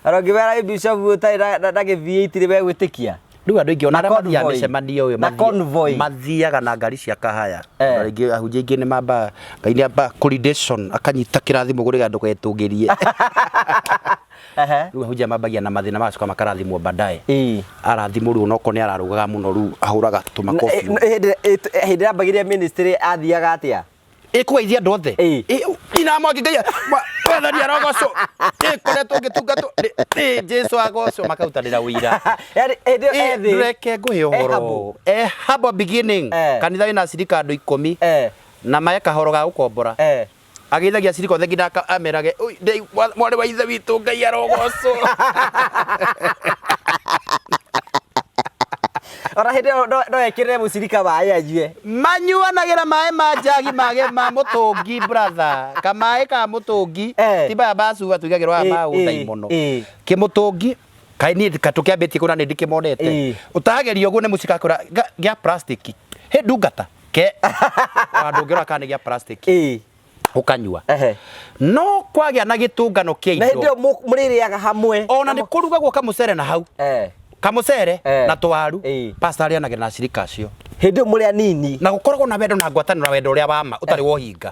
Ona ũngĩmera bishop ũtarĩ na gĩthiĩ itirĩ megwĩtĩkia. Rĩu andũ aingĩ ona Na arĩa mathiaga convoy. mĩcemanio ĩyo Na convoy. mathiaga na ngari cia kahaya. Na rĩngĩ ahunjia aingĩ nĩ mamba Ngai nĩ amba kũridation akanyita kĩrathimo kũrĩ andũ ketũngĩrie. Rĩu ahunjia mambagia na mathĩna, magacoka makarathimwo baadaye. Arathimwo rĩu, onokorwo nĩ ararũgaga mũno, rĩu ahũraga tũmakobi. Hĩndĩ ĩrĩa ambagĩria ministry athiaga atĩa? Ĩkũgeithia andũ othe. Ina mwaki Ngai Mwathani arogocwo, ĩkoretwo ngĩtungatwo nĩ Jesu agocwo, makarutanĩra ũira. Yani hĩndĩ ĩyo Ĩ, ethĩ. Ndũreke ngũhe E ũhoro. humble. E humble beginning. Kanitha wĩna acirika andũ 10 na mae kahoro ga gũkombora. Ageithagia acirika othe nginya amerage, "Ui, mwarĩ wa ithe witũ, Ngai arogocwo." Ona hĩndĩ ĩyo no ekĩrĩre mũcirika maĩ anyue. Manyuanagĩra maĩ ma njagi mage ma mũtũngi, brother, kamaĩ ka mũtũngi. Ti maya ma cuba tũigagĩrwo haha ma ũndaimono. Kĩmũtũngi kaĩ niĩ tũkĩambĩtie kũna nĩ ndikĩmonete. Ũtageria ũguo nĩ mũcika akũra gĩa plastic hĩ ndungata ke ona ndũngĩrora kana nĩ gĩa plastic, ũkanyua. No kwagĩa na gĩtũngano kĩa Na hĩndĩ indo. ĩyo mũrĩrĩaga hamwe. Ona nĩ kũrugagwo kamũcere na hau. Kamũcere na tũwaru. Pastor arĩanagĩra na acirika acio. Hĩndĩ ĩyo mũrĩ anini. Na gũkoragwo na wendo na ngwatanĩro na wendo ũrĩa wa ma ũtarĩ wa ũhinga.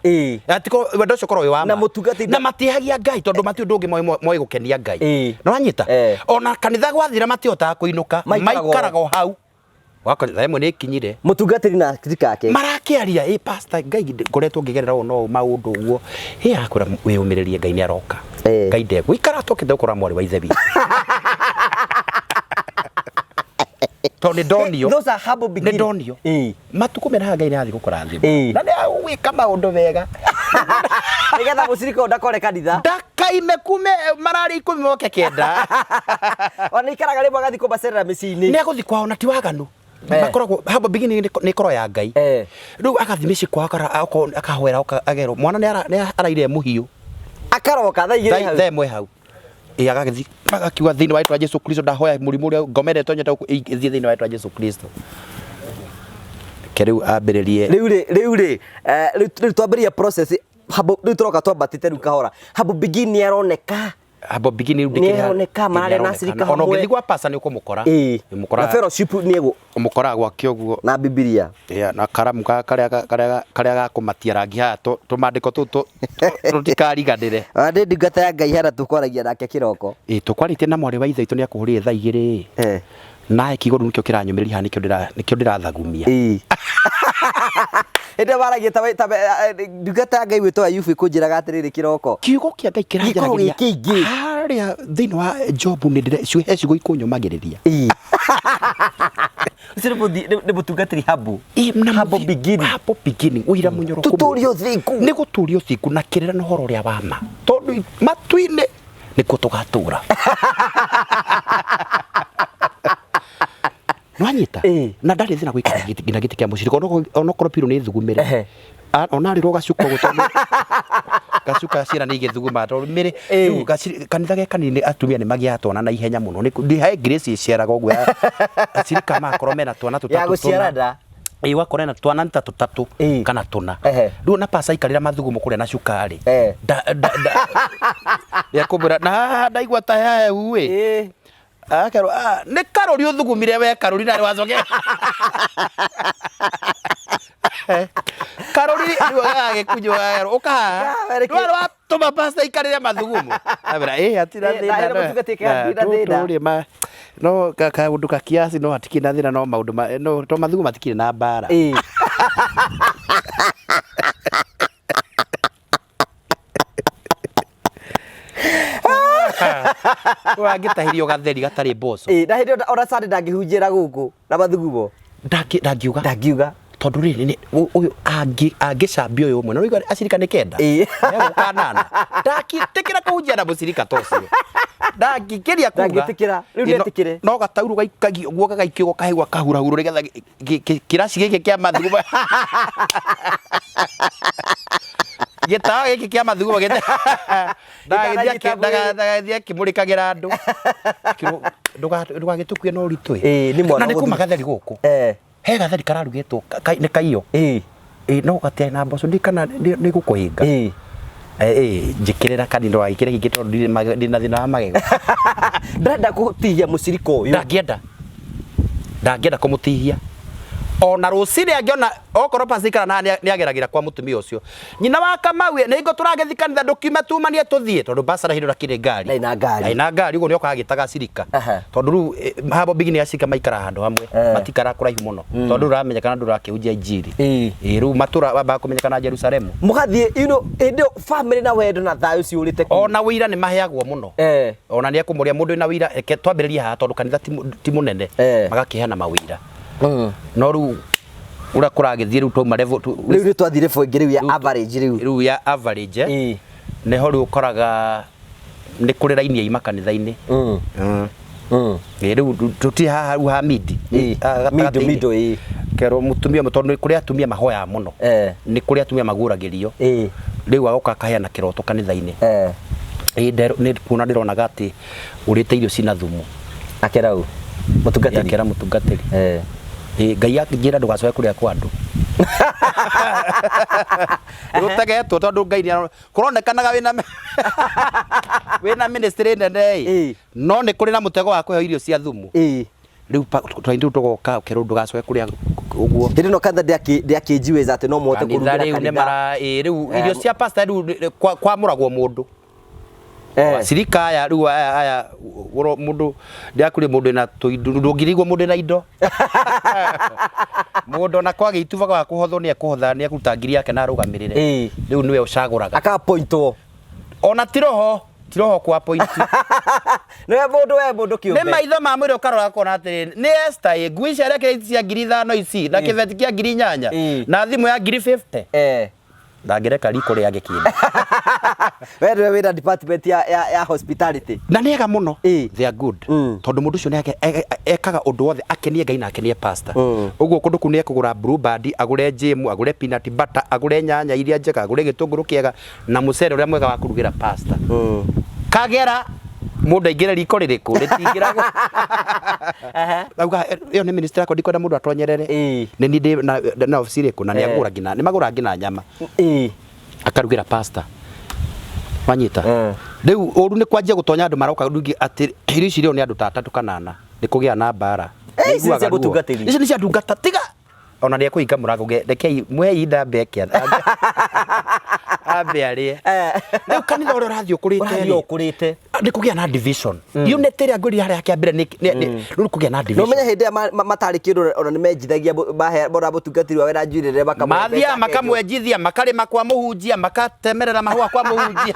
Ati wendo ũcio ũkoragwo wĩ wa Na ma. mũtungatĩri Na matiehagia Ngai tondũ matirĩ ũndũ ũngĩ moĩ gũkenia Ngai. Nĩ wanyita? Ona kanitha gwathira matihotaga kũinũka, Maikaraga o. maikaraga o hau. Wakora thaa 1 nĩ ĩkinyire. Mũtungatĩri na acirika ake. Marakĩaria, ĩ pastor, Ngai ngoretwo ngĩgerera ũũ no maũndũ ũguo. Ĩ akwĩra wĩyũmĩrĩrie, Ngai nĩ aroka. Ngai ndegũikara atokĩte gũkora mwarĩ wa ithe witũ. Tondũ nĩ ndonio. Those are humble Nĩ beginnings. ndonio. Matukũ mena haha Ngai nĩ arathiĩ gũkũrathima. Na nĩ agwĩka maũndũ mega. Nĩgetha mũcirika ũyũ ndakore kanitha. Ndakaime kume mararĩ 10 moke 9. Ona ikaraga rĩmwe agathiĩ kũmacerera mĩciĩ-inĩ. Nĩ agũthiĩ kwao na ti waganu. Makoragwo humble beginning nĩ ĩkoragwo ya Ngai. Rĩu agathiĩ mĩciĩ kwao akahoera akerwo mwana nĩ araire mũhiũ. Akaroka thaa 2 hau. Thaa 1 hau. Ĩ agagĩthiĩ agakiuga thĩinĩ wa rĩtwa Jesu Kristo ndahoya mũrimũ ũrĩa ngomere tonyete gũkũ ĩthiĩ thĩinĩ wa rĩtwa Jesu Kristo. Reke rĩu ambĩrĩrie. Rĩu rĩ rĩu twambĩrĩria process humble rĩu tũroka twambatĩte rĩu kahora. Humble beginning nĩ aroneka. Humble beginning rĩu Nĩ aroneka mararĩa na acirika hamwe. Ona hamwe. ũngĩthiĩ gwa pastor nĩ ũkũmũkora. Na fellowship nĩ egũ Ũmũkoraga gwake ũguo. Na Bibilia. Yeah, na karamu karĩa ga kũmatia rangi haha tũmandĩko tũu tũtikariganĩre. Ona ndĩ ndungata ya Ngai hana tũkwaragia nake kĩroko. Ĩ tũkwarĩtie na mwarĩ wa ithe witũ nĩ akũhũrĩire thaa 2. Nae kiugo rĩu nĩkĩo kĩranyũmĩrĩria haha nĩkĩo ndĩrathagumia. Hĩndĩ ĩyo waragia ta ndungata ya Ngai gwĩtwo Ayubu ĩkũnjĩraga atĩrĩrĩ kĩroko. Kiugo kĩa Ngai Gĩkoragwo kĩranjaragĩria gĩ kĩingĩ. Harĩa thĩinĩ wa Jobu nĩ ndĩre he ciugo ikũnyũmagĩrĩria. Ũcio nĩ mũtungatĩri humble. Humble beginning. Humble beginning ũira mũnyoroku. Tũtũrie ũthingu. Nĩ gũtũria ũthingu na kĩrĩra na ũhoro ũrĩa wa ma. Tondũ matu-inĩ nĩkuo tũgatũra. Nĩwanyita? Na ndarĩ thĩna gũikara nginya gĩtĩ kĩa mũcirika onokorwo pillow nĩ thugumĩre. Ona arĩrwo gacuka ũguo tondũ gacuka ciana nĩ igĩthugumaga tondũ mĩrĩ rĩu kanitha ge kanini atumia nĩ magĩaga twana na ihenya mũno. Nĩ he grace ĩciaraga ũguo acirika magakorwo mena twana Ya tũtatũ tũna. gũciarana. Ĩĩ ũgakora ena twana nĩ ta tũtatũ kana tũna. Rĩu ona pastor aikarĩra mathugumo kũrĩa na cuka rĩ, nĩekũmwĩra na haha ndaigua ta hehu ĩ. Akerwo nĩ karũri ũthugumire we karũri na nĩwacoke. Karũri rĩu agagĩkunywo akerwo ũka haha. Nĩwe watũma pastor aikarĩre mathugumo. Amwĩra ĩ hatirĩ Na thĩna. ĩno mũtungatĩri hatirĩ na thĩna. Tũrĩ ma no kaũndũ ka kiasi no hatikĩrĩ na thĩna no maũndũ no to mathugumo matikĩrĩ na mbara. Wangĩtahĩrio gatheri gatarĩ mboco. Na hĩndĩ ĩyo ona Sunday ndangĩhunjĩra gũkũ na mathugumo. Ndangiuga. Ndangiuga. Tondũ rĩrĩ ũyũ angĩcambia ũyũ ũmwe na ũraigua acirika nĩ 9. Egũka 8. Ndangĩtĩkĩra kũhunjia na mũcirika ta ũcio. Ndangĩkĩria kuga. Ndangĩtĩkĩra. Rĩu nĩetĩkĩre. No gataurũ gaikagio ũguo gagaikio gakahĩgwo kahurahurwo nĩgetha kĩraci gĩkĩ kĩa mathugumo. Gĩtawa gĩkĩ kĩa mathugumo ndagagĩthiĩ akĩmũrĩkagĩra andũ. Ndũgagĩtũkue na ũritũ ĩ. Na nĩ kuma gatheri gũkũ. He gatheri kararugĩtwo nĩ kaiyo. No gatiarĩ na mboco ndiũĩ kana nĩ gũkũhĩnga. Njĩkĩrĩra kanini ndũgagĩkĩre kĩingĩ tondũ ndĩna thĩna wa magego. Ndĩrenda gũtihia mũcirika ũyũ. Ndangĩenda. Ndangĩenda kũmũtihia. Ona rũcinĩ angĩona okorwo pastor aikara na nĩ ageragĩra kwa mũtumia ũcio. Nyina wa Kamau nĩ hingo tũragĩthiĩ kanitha ndũkiume tumanie tũthiĩ tondũ pastor hĩndĩ ĩyo ndakĩrĩ ngari. Ndarĩ na ngari. Ndarĩ na ngari ũguo nĩ okaga agĩtaga acirika. Tondũ rĩu humble beginning acirika maikaraga handũ hamwe matikaraga kũraihu mũno tondũ ndũramenyekana ndũrakĩhunjia injiri. Rĩu matũra wambaga kũmenyekana Jerusalemu. Mũgathiĩ you know hĩndĩ ĩyo family na wendo na thayũ ciũrĩte kũu. Ona ũira nĩ maheagwo mũno. Ona nĩ ekũmũria mũndũ wĩna ũira reke twambĩrĩrie haha tondũ kanitha ti mũnene magakĩheana mawĩira. No rĩu ũrĩa kũragĩthiĩ rĩu twauma level Rĩu nĩ twathiĩ level ĩngĩ rĩu ya average rĩu. Rĩu ya average nĩho rĩu ũkoraga nĩ kũrĩ raini ya ima kanitha-inĩ. Rĩu tũtirĩ haha rĩu ha midi. Middle, middle, ĩĩ. Kerwo mũtumia ũmwe tondũ nĩ kũrĩ atumia mahoyaga mũno. Nĩ kũrĩ atumia maguũragĩrio. Rĩu agoka akaheana kĩroto kanitha-inĩ. Nĩ kuona ndĩronaga atĩ ũrĩte irio cina thumu. Akera ũ? Mũtungatĩri. Akera mũtungatĩri. Ngai akĩnjĩra ndũgacoke kũrĩa kwa andũ. Rũtegetwo tondũ Ngai nĩ kũronekanaga wĩna ministry nene ĩ. No nĩ kũrĩ na mũtego wa kũheo irio cia thumu. Rĩu twaindi rĩu tũgoka ũkerwo ndũgacoke kũrĩa ũguo. Hĩndĩ ĩno kanitha ndĩakĩnjiwĩza atĩ no mũhote Kanitha kũrugĩra rĩu nĩ kanitha. mara, rĩu irio cia pastor rĩu kwamũragwo mũndũ. Acirika aya rĩu aya aya mũndũ ndĩrakũria mũndũ wĩna tũindo ndũngĩrigwo mũndũ wĩna indo. Mũndũ ona kwagĩa itubaga wa kũhothwo nĩ ekũhotha nĩ ekũruta ngiri yake na arũgamĩrĩre. Rĩu nĩwe ũcagũraga. Aka appointwo. Ona ti roho. Tiroho kwa point. Nĩwe mũndũ, we mũndũ Nĩ kĩũmbe. Maitho ma mwĩrĩ ũkarora ũkona atĩrĩrĩ, nĩ Esther ĩ, nguo ici arekĩra ici cia 5,000 ici na kĩbeti kĩa 8,000 na thimũ ya 50,000. Ndangĩreka riko rĩage kĩndũ. We nĩwe wĩna department ya hospitality. Na nĩ ega mũno. They are good. Tondũ mũndũ ũcio nĩ ekaga ũndũ wothe akenie Ngai na akenie pastor. Ũguo kũndũ kũu nĩ ekũgũra Blue Band, agũre jam, agũre peanut butter, agũre nyanya iria njega, agũre gĩtũngũrũ kĩega na mũcere ũrĩa mwega wa kũrugĩra pastor. Kagera mũndũ aingĩre riko rĩrĩkũ rĩtingĩragwo. Auga ĩyo nĩ ministry yakwa, ndikwenda mũndũ atonyerere. Nĩ niĩ ndĩ na obici ĩrĩkũ na nĩ agũra nginya, nĩ magũraga nginya nyama. Akarugĩra pastor. Wanyita? Rĩu ũru nĩ kwanjia gũtonya andũ maroka rĩngĩ atĩ irio ici rĩo nĩ andũ ta atatũ kana ana, nĩ kũgĩa na mbara. Eh, ici nĩ cia Nĩiguaga ruo. mũtungatĩri. Ici nĩ cia ndungata, tiga ona nĩ ekũhinga mũrango, rekei mũhe ihinda ambe eke ambe arĩe. Rĩu kanitha ũrĩa ũrathiĩ ũkũrĩte Ũrathiĩ rĩ, ũkũrĩte. Nĩ kũgĩa na division. Unity ĩrĩa ngwĩrire harĩa kĩambere rĩu nĩ kũgĩa na No division. menye hĩndĩ ĩrĩa matarĩ kĩndũ ona nĩ menjithagia bona mũtungatĩri wawe na njuĩrĩ rĩrĩa makamũhe mbeca Mathiaga akenjwo. Makamwenjithia, makarĩma kwa mũhunjia, makatemerera mahũa kwa mũhunjia.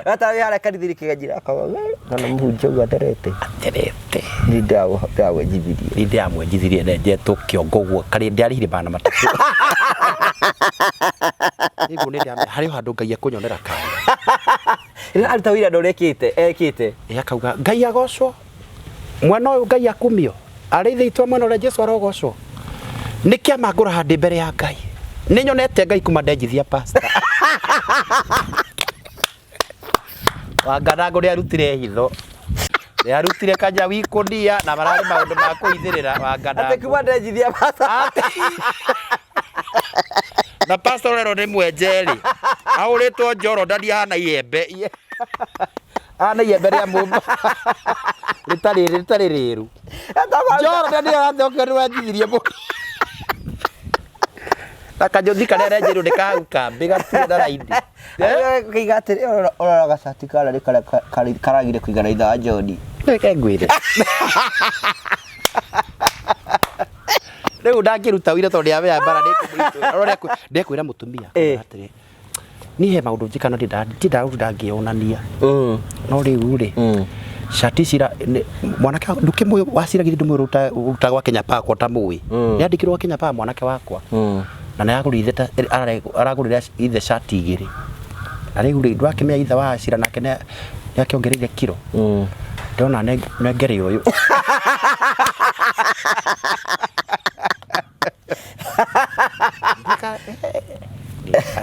Ata wĩ harĩa kanitha-inĩ kĩganjira akauga, "We, kana mũhunjia ũguo atherete." Atherete. Niĩ ndamwenjithirie. Niĩ ndĩramwenjithirie nenjetwo kĩongo ũguo karĩ ndĩarĩhire 300. Nĩguo nĩ ndĩramenya harĩ o handũ Ngai ekũnyonera kanya. Rĩrĩa aruta wĩra ndũrĩa ekĩte ekĩte. Ĩ akauga Ngai agocwo, mwena ũyũ Ngai akumio, arĩ ithe itũ mwena ũrĩa Jesu arogocwo. Nĩ kĩama ngũraha ndĩ mbere ya Ngai, nĩ nyonete Ngai kuma ndenjithia pastor. Wanganangũ nĩ arutire hitho, nĩ arutire kanyawi ikũnia na mararĩ maũndũ ma kũhithĩrĩra Atĩ Wanganangũ. kuma ndenjithia pastor. Na pastor ũrerwo nĩ mwenje rĩ, ahũrĩtwo njoro ndani ahana iembe, ahana iembe rĩa mũmba rĩtarĩ rĩru. Njoro ndani arathokio nĩ wenjithirie mũndũ. Na kanjothi karĩa arenjeirwo nĩ kahau kambĩ gatirĩ na raini. Kaiga atĩrĩ, ũrora gacati karĩa nĩ karĩa karagire kũigana ithe wa John. Reke ngwĩre. Rĩu ndangĩruta wĩra tondũ nĩamenya mbara nĩ ĩkũmũritũhĩra. Ndekwĩra mũtumia atĩrĩ, niĩ he maũndũ njĩkaga na ndiendaga gũtinda ngĩyonania. No rĩu rĩ, cati ici mwanake ndũkĩmũĩ wacira githĩ ndũmũĩ ũrutaga gwa Kenya Power ko ũtamũĩ. Nĩ andĩkirwo gwa Kenya Power mwanake wakwa. Na nĩ aragũrĩire ithe aragũrĩra ithe cati igĩrĩ. Na rĩu rĩ, ndũrakĩmenya ithe wa Acira nake nĩ akĩongereire kiro. Ndona nengere ũyũ.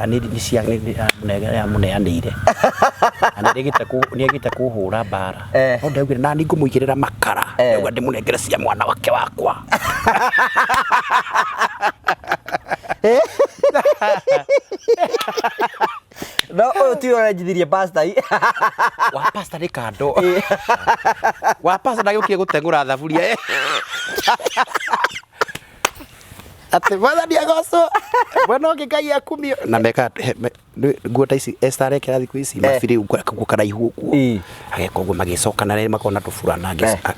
Nĩ cia amũneanĩire. Na nĩ agĩte kũhũra mbara. No ndaugire nani ngũmũigĩrĩra makara. Ndauga ndĩmũnengere cia mwana wake wakwa. No ũyũ ti ũrenjithirie pastor. Wa pastor nĩ kando. Wa pastor ndagĩũkire gũteng'ũra thaburia. Atĩ Mwathani agocwo. Mwena ũngĩ Ngai akumio. Na meka nguo ta ici Esther arekĩra thikũ ici mabiri ũguo karaihu ũguo. Ageka ũguo magĩcokana makona tũburana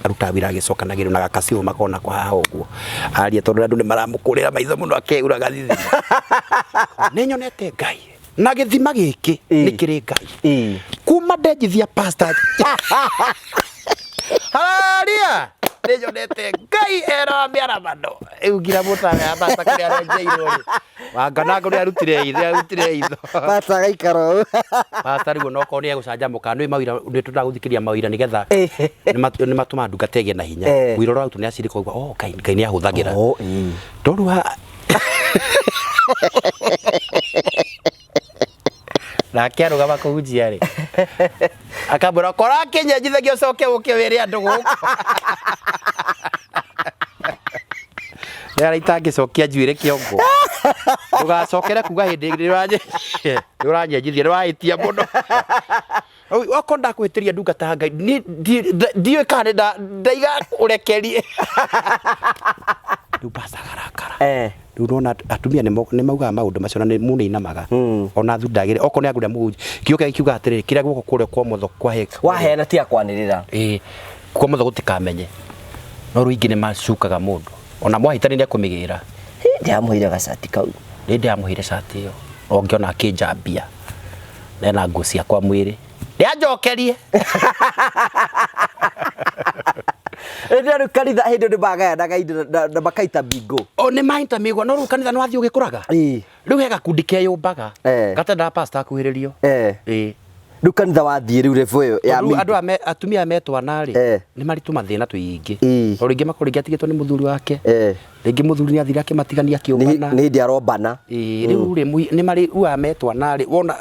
arutaga wĩra agĩcokanagĩrĩra na gakaciũ makona kwa haha ũguo. Aria tondũ andũ nĩ maramũkũrĩra maitho mũno akeuraga thithino. Nĩ nyonete Ngai. Na gĩthima gĩkĩ nĩ kĩrĩ Ngai. Kuma ndenjithia pastor. Haleluya! Nĩ nyonete Ngai era mĩaramano. Rĩu nginya mũtawe ya pastor kũrĩa arenjeirwo rĩ. Wanganangũ nĩ arutire ithe, arutire itho. Pastor agaikara ũũ. Pastor rĩu onokorwo nĩ egũcanjamũka, nĩ mawĩra nĩ tũragũthikĩrĩria mawĩra nĩgetha nĩ matũmaga ndungata ĩgĩe na hinya. Wĩra ũrarutwo nĩ acirika ũguo, oh Ngai, Ngai nĩ ahũthagĩra. Oh, ĩĩ. No rĩu haha nake arũgama kũhunjia rĩ, akambwĩra korwo akĩnyenjithagia ũcoke ũke wĩre andũ gũkũ. Rĩara itangĩcokia njuĩrĩ kĩongo. Ndũgacokere kuga hĩndĩ ĩngĩ nĩ ũranyenjithia, nĩ wahĩtia mũno. Okorwo ndakwĩhĩtĩria ndungata ya Ngai, ndiũĩ kana nĩ ndaiga ũrekeri. Rĩu pastor akarakara. Rĩu nĩwona atumia nĩ maugaga maũndũ macio na mũndũ nĩ ainamaga. Ona athuri ndagĩrĩire, okorwo nĩ agũrĩra mũhunjia, kiugo kĩrĩa kiugaga atĩrĩrĩ, kĩrĩa guoko kũrĩa kwa ũmotho kwahe. Waheana tiga kwanĩrĩra. Ĩĩ, kwa ũmotho gũtikamenye. No rĩu aingĩ nĩ macukaga mũndũ. Ona mwahĩtania nĩ ekũmĩgĩra. Ndĩramũheire gacati kau. Nĩ ndĩramũheire cati ĩyo. O ngĩona akĩnjambia. Na ena nguo ciakwa mwĩrĩ. Nĩanjokerie. Hĩndĩ ĩyo rĩu kanitha hĩndĩ ĩyo nĩ magayanaga indo na makaita bingo. O nĩ maita mĩgwa no rĩu kanitha nĩ wathiĩ ũgĩkũraga. Rĩu he gakundi keyũmbaga. Gatendaga pastor akuhĩrĩrio. Ĩĩ. Rĩu kanitha wathiĩ rĩu level ĩyo ya Rĩu andũ aya atumia aya me twana rĩ, nĩ marĩ tũmathĩna tũingĩ. Tondũ rĩngĩ makorwo rĩngĩ atigĩtwo nĩ mũthuri wake. Rĩngĩ mũthuri nĩ athire akĩmatigania akĩũmbana. Nĩ hĩndĩ arombana. Ĩĩ rĩu rĩ nĩ marĩ rĩu aya me twana rĩ, wona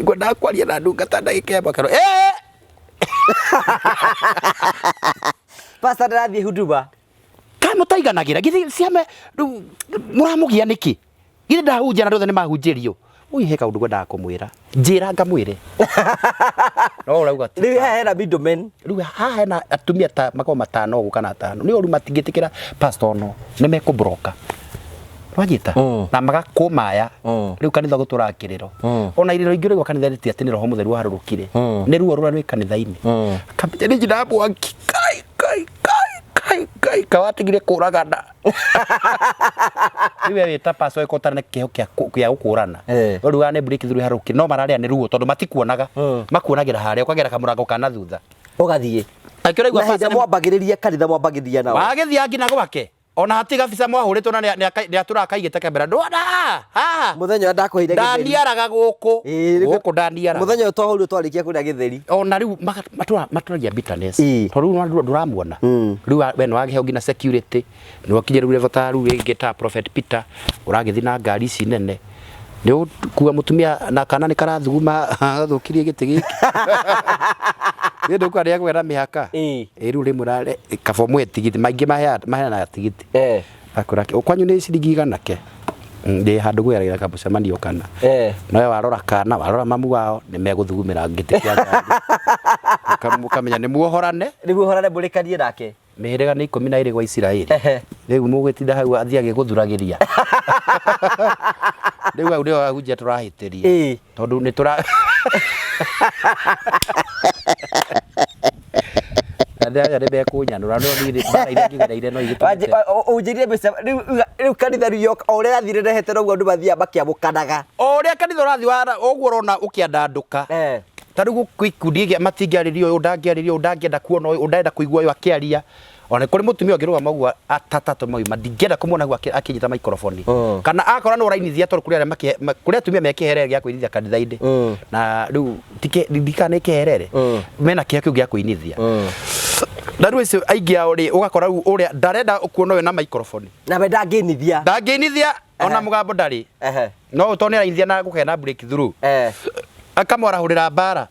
ngwendaga kwaria na ndungata ndagĩka ĩmwe akerwo ĩĩ. Pastor ndĩrathiĩ huduma. Kaĩ mũtaiganagĩra githĩ ciama rĩu mũramũgia nĩkĩ? Githĩ ndahunjia na andũ othe nĩ mahunjĩrio? Ũi he kaũndũ ngwendaga kũmwĩra. Njĩra ngamwĩre. No ũrauga ti. Rĩu haha hena middlemen. Rĩu haha hena atumia ta makoragwo matano ũguo kana atano. Nĩ ũru matingĩtĩkĩra pastor no nĩ mekũbroka. Wanyita? Na magakũmaya. Rĩu kanitha gũtũraga kĩrĩro. Ona irĩro ingĩ ũraigua kanitha ti atĩ nĩ roho mũtheru waharũrũkire. Nĩ ruo rũrĩa rwĩ kanitha-inĩ. Kambĩnja nĩ njina mwaki. Kai kai kai kai kai kawatigire kũragana. Rĩu we wĩ ta pastor ũngĩkorwo ũtarĩ na kĩheo kĩa kĩa gũkũrana. We rĩu nĩ breakthrough ĩharũrũkire no mararĩa nĩ ruo tondũ matikuonaga. Makuonagĩra harĩa ũkagera kamũrango ka na thutha. Ũgathiĩ. Akĩũraigua Na hĩndĩ pastor nĩ mwambagĩrĩria kanitha mwambagĩrĩria nao. Wagĩthiaga nginya gwake. Ona hatirĩ gabica mwahũrĩtwo na nĩ atũraga akaigĩte kamera. Ndwona haha haha. Mũthenya ũrĩa ndakũheire gĩtheri. Ndaniaraga gũkũ. Gũkũ ndaniaraga. Mũthenya ũyũ twahũrirwo twarĩkia kũrĩa gĩtheri. Ona rĩu matũragia bitterness. Tondũ rĩu ndũramuona. Rĩu we nĩ wagĩheo nginya security. Nĩ wakinya rĩu level ta rĩu rĩngĩ ta Prophet Peter ũragĩthiĩ na ngari ici nene. Nĩ ũkua mũtumia na kana nĩ karathuguma gathũkirie gĩtĩ gĩkĩ. Nĩ ndũkua nĩ egwetha mĩhaka. Ĩĩ rĩu rĩmwe kaba ũmũhe tigiti maingĩ maheanaga tigiti. Akwĩra kwanyu nĩ ciringi igana ke? Ndĩ handũ ngũgeragĩra kamũcemanio kana. No we warora kana warora mamu wao nĩ megũthugumĩra gĩtĩ kĩa ngari. Mũkamenya nĩ muohorane. Nĩ muohorane mũrĩkanie nake. Mĩhĩrĩga nĩ 12 gwa Isiraeli. Rĩu mũgĩtinda hau athiĩ agĩgũthuragĩria. Rĩu hau nĩho ahunjia tũrahĩtĩria. Tondũ nĩ tũra Andũ aya nĩ mekũnyanũra no niĩ mbara iria ngĩgereire no igĩtũmĩte. Ũnjĩrire mbeca rĩu kanitha rĩu yoka o ũrĩa ĩrathiĩ ĩrehete noguo andũ mathiaga makĩamũkanaga. O ũrĩa kanitha ũrathiĩ ũguo ũrona ũkĩandandũka. Ta rĩu gwĩ ikundi gĩa matingĩarĩria ũyũ ndangĩarĩria ũyũ ndangĩenda kuona ũyũ ndangĩenda kũigua ũyũ akĩaria. Ona kũrĩ mũtumia ũngĩrũgama ũguo atatatũ mauma ndingĩenda kũmuona hau akĩnyita maikoroboni. Kana akorwo nĩ ũrainithia tondũ kũrĩ arĩa kũrĩ atumia me kĩherere gĩa kũinithia kanitha-inĩ. Na rĩu ndikana nĩ kĩherere mena kĩheo kĩu gĩa kũinithia. Na rĩu acio aingĩ ao rĩ ũgakora rĩu ũrĩa ndarenda kuona ũyũ na maikoroboni. Na we ndangĩinithia. Ndangĩinithia ona mũgambo ndarĩ. No tondũ nĩ arainithia na gũkagĩa na breakthrough. Akamwarahũrĩra mbara.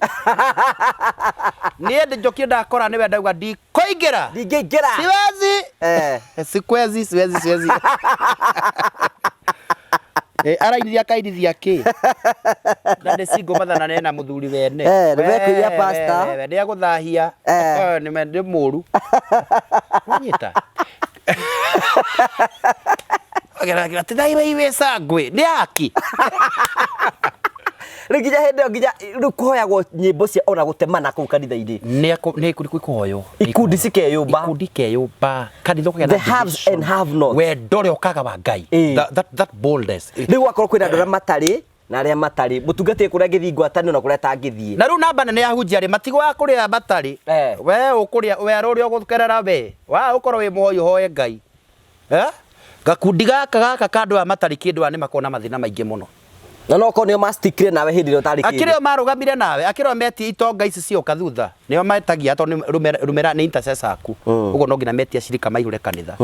Niĩ njokire ndakora nĩwe ndauga ndikũingĩra. Ndingĩingĩra. Siwezi. Sikwezi, siwezi, siwezi. Arainithia akainithia kĩ? Na nĩ single mother na nena mũthuri wene. Nĩ mekũiya pastor. Nĩ agũthahia. Nĩ mũru. Wanyita? Ageragĩra sangwe nĩ aki. Rĩu nginya hĩndĩ ĩyo nginya rĩu kũhoyagwo nyĩmbo cia ona gũtemana kũu kanitha-inĩ. Nĩ kũhoywo. Ikundi cikeyũmba. Ikundi ikeyũmba. Kanitha ũkagĩa na The haves and have nots. Wendo ũrĩa ũkaga wa Ngai. That boldness. Rĩu gwakorwo kwĩna andũ arĩa matarĩ na arĩa matarĩ. Mũtungatĩri kũrĩa angĩthiĩ ngwatanĩro na kũrĩa atangĩthiĩ. Na rĩu namba nene ya ahunjia rĩ matigwaga kũrĩa matarĩ. We ũkũrĩa werũ ũrĩa ũgũkerera we. Wa ũkorwo wĩ mũhoi ũhoe Ngai. Gakundi gaka gaka ka andũ aya matarĩ kĩndũ aya nĩ makoragwo na mathĩna maingĩ mũno. Na no korwo nĩo mastikire nawe hĩndĩ ĩrĩa ũtarĩ kĩndũ. Akĩrĩ o marũgamire nawe, akĩrĩ o metie itonga ici cioka thutha. Nĩo metagia tondũ rumera nĩ intercessor aku. Ũguo no nginya metie acirika maihũre kanitha.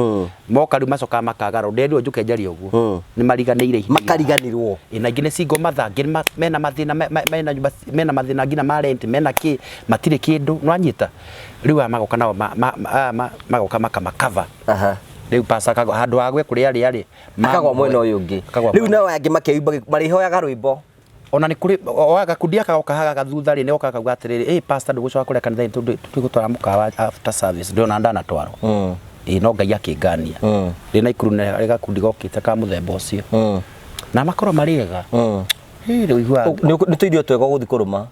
Moka rĩu macokaga makagarũra. Nderirwo njũke njarie ũguo. Nĩ mariganĩire ihinda. Makariganĩrwo. Na ingĩ nĩ single mother, angĩ mena mathĩna mena nyũmba mena mathĩna nginya ma rent, mena kĩ, matirĩ kĩndũ. Nĩwanyita? Rĩu aya magoka nao magoka makamakava. Rĩu pastor akagwa handũ ha gwe kũrĩa arĩ arĩ akagwa mwena ũyũ ũngĩ. Rĩu nao aya angĩ makeyumba marĩhoyaga rwĩmbo. Ona nĩ kũrĩ oya gakundi gaka goka haha thutha rĩ nĩ gokaga kauga atĩrĩrĩ, ĩ pastor ndũgũcoka kũrĩa kanitha-inĩ tondũ tũgũtwara mũkawa after service ndĩrona ndanatwarwo. Ĩ no Ngai akĩngania. Ndĩ Naikuru nĩ harĩ gakundi gokĩte ka mũthemba ũcio. Na makorwo marĩ ega. Ĩ rĩu iguaga. Nĩ tũirio twega ũgũthiĩ kũrũma.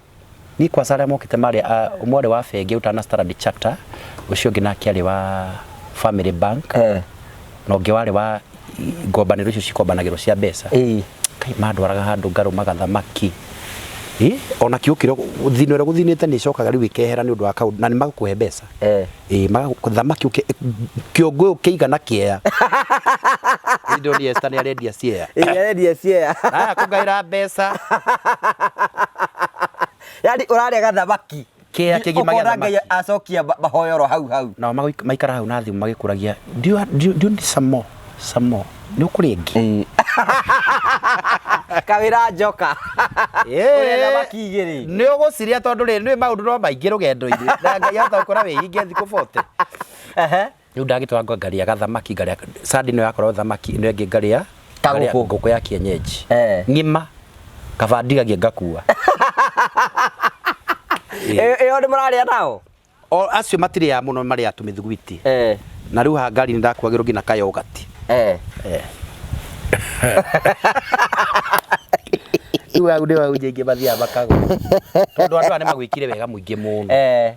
Niĩ kwanza arĩa mokĩte marĩ ũmwe arĩ wa bengi ũtana Standard Charter, ũcio ũngĩ nake arĩ wa Family Bank, na ũngĩ warĩ wa ngombanĩro icio cikombanagĩrwo cia mbeca. Kai mandwaraga handũ ngarũmaga thamaki. Ĩ, ona kĩũkĩro thino ĩrĩa gũthinĩte nĩ ĩcokaga rĩu ĩkehera nĩ ũndũ wa kaũndũ na nĩ magũkũhe mbeca. Ĩ, thamaki ũkĩ kĩũngũyũ kĩigana kĩea. Ndĩronire Esther nĩ arendia ciea. Ĩ, arendia ciea. Aya kũngaĩra mbeca. Yani ũrarĩa gathamaki. Kĩea kĩgima gĩa Ũkona Ngai thamaki. acokia mahoyoro hau hau. Nao maikara hau na thimũ magĩkũragia, do you need some more? Some more? Nĩ ũkũrĩa ĩngĩ? Kawĩra njoka. Ũrĩa thamaki igĩrĩ. Nĩ ũgũcirĩa tondũ rĩ nĩ maũndũ no maingĩ rũgendo-inĩ na Ngai ahota gũkora wĩhinge thikũ 40. Rĩu ndagĩtwara ngarĩa gathamaki, ngarĩa sandi ĩno yakorwo thamaki ĩno ĩngĩ ngarĩa Kagũkũ. ngarĩa ngũkũ ya kienyeji Eh. ng'ima kaba ndigagie ngakua. Ĩyo nĩ mũrarĩa nao? O acio matirĩaga mũno, marĩaga tũmĩthugwiti. Na rĩu haha ngari nĩ ndakuagĩrwo nginya kayogati. Rĩu hau nĩ hau nyingĩ mathiaga makagũra tondũ andũ aya nĩ magwĩkire wega mũingĩ mũno.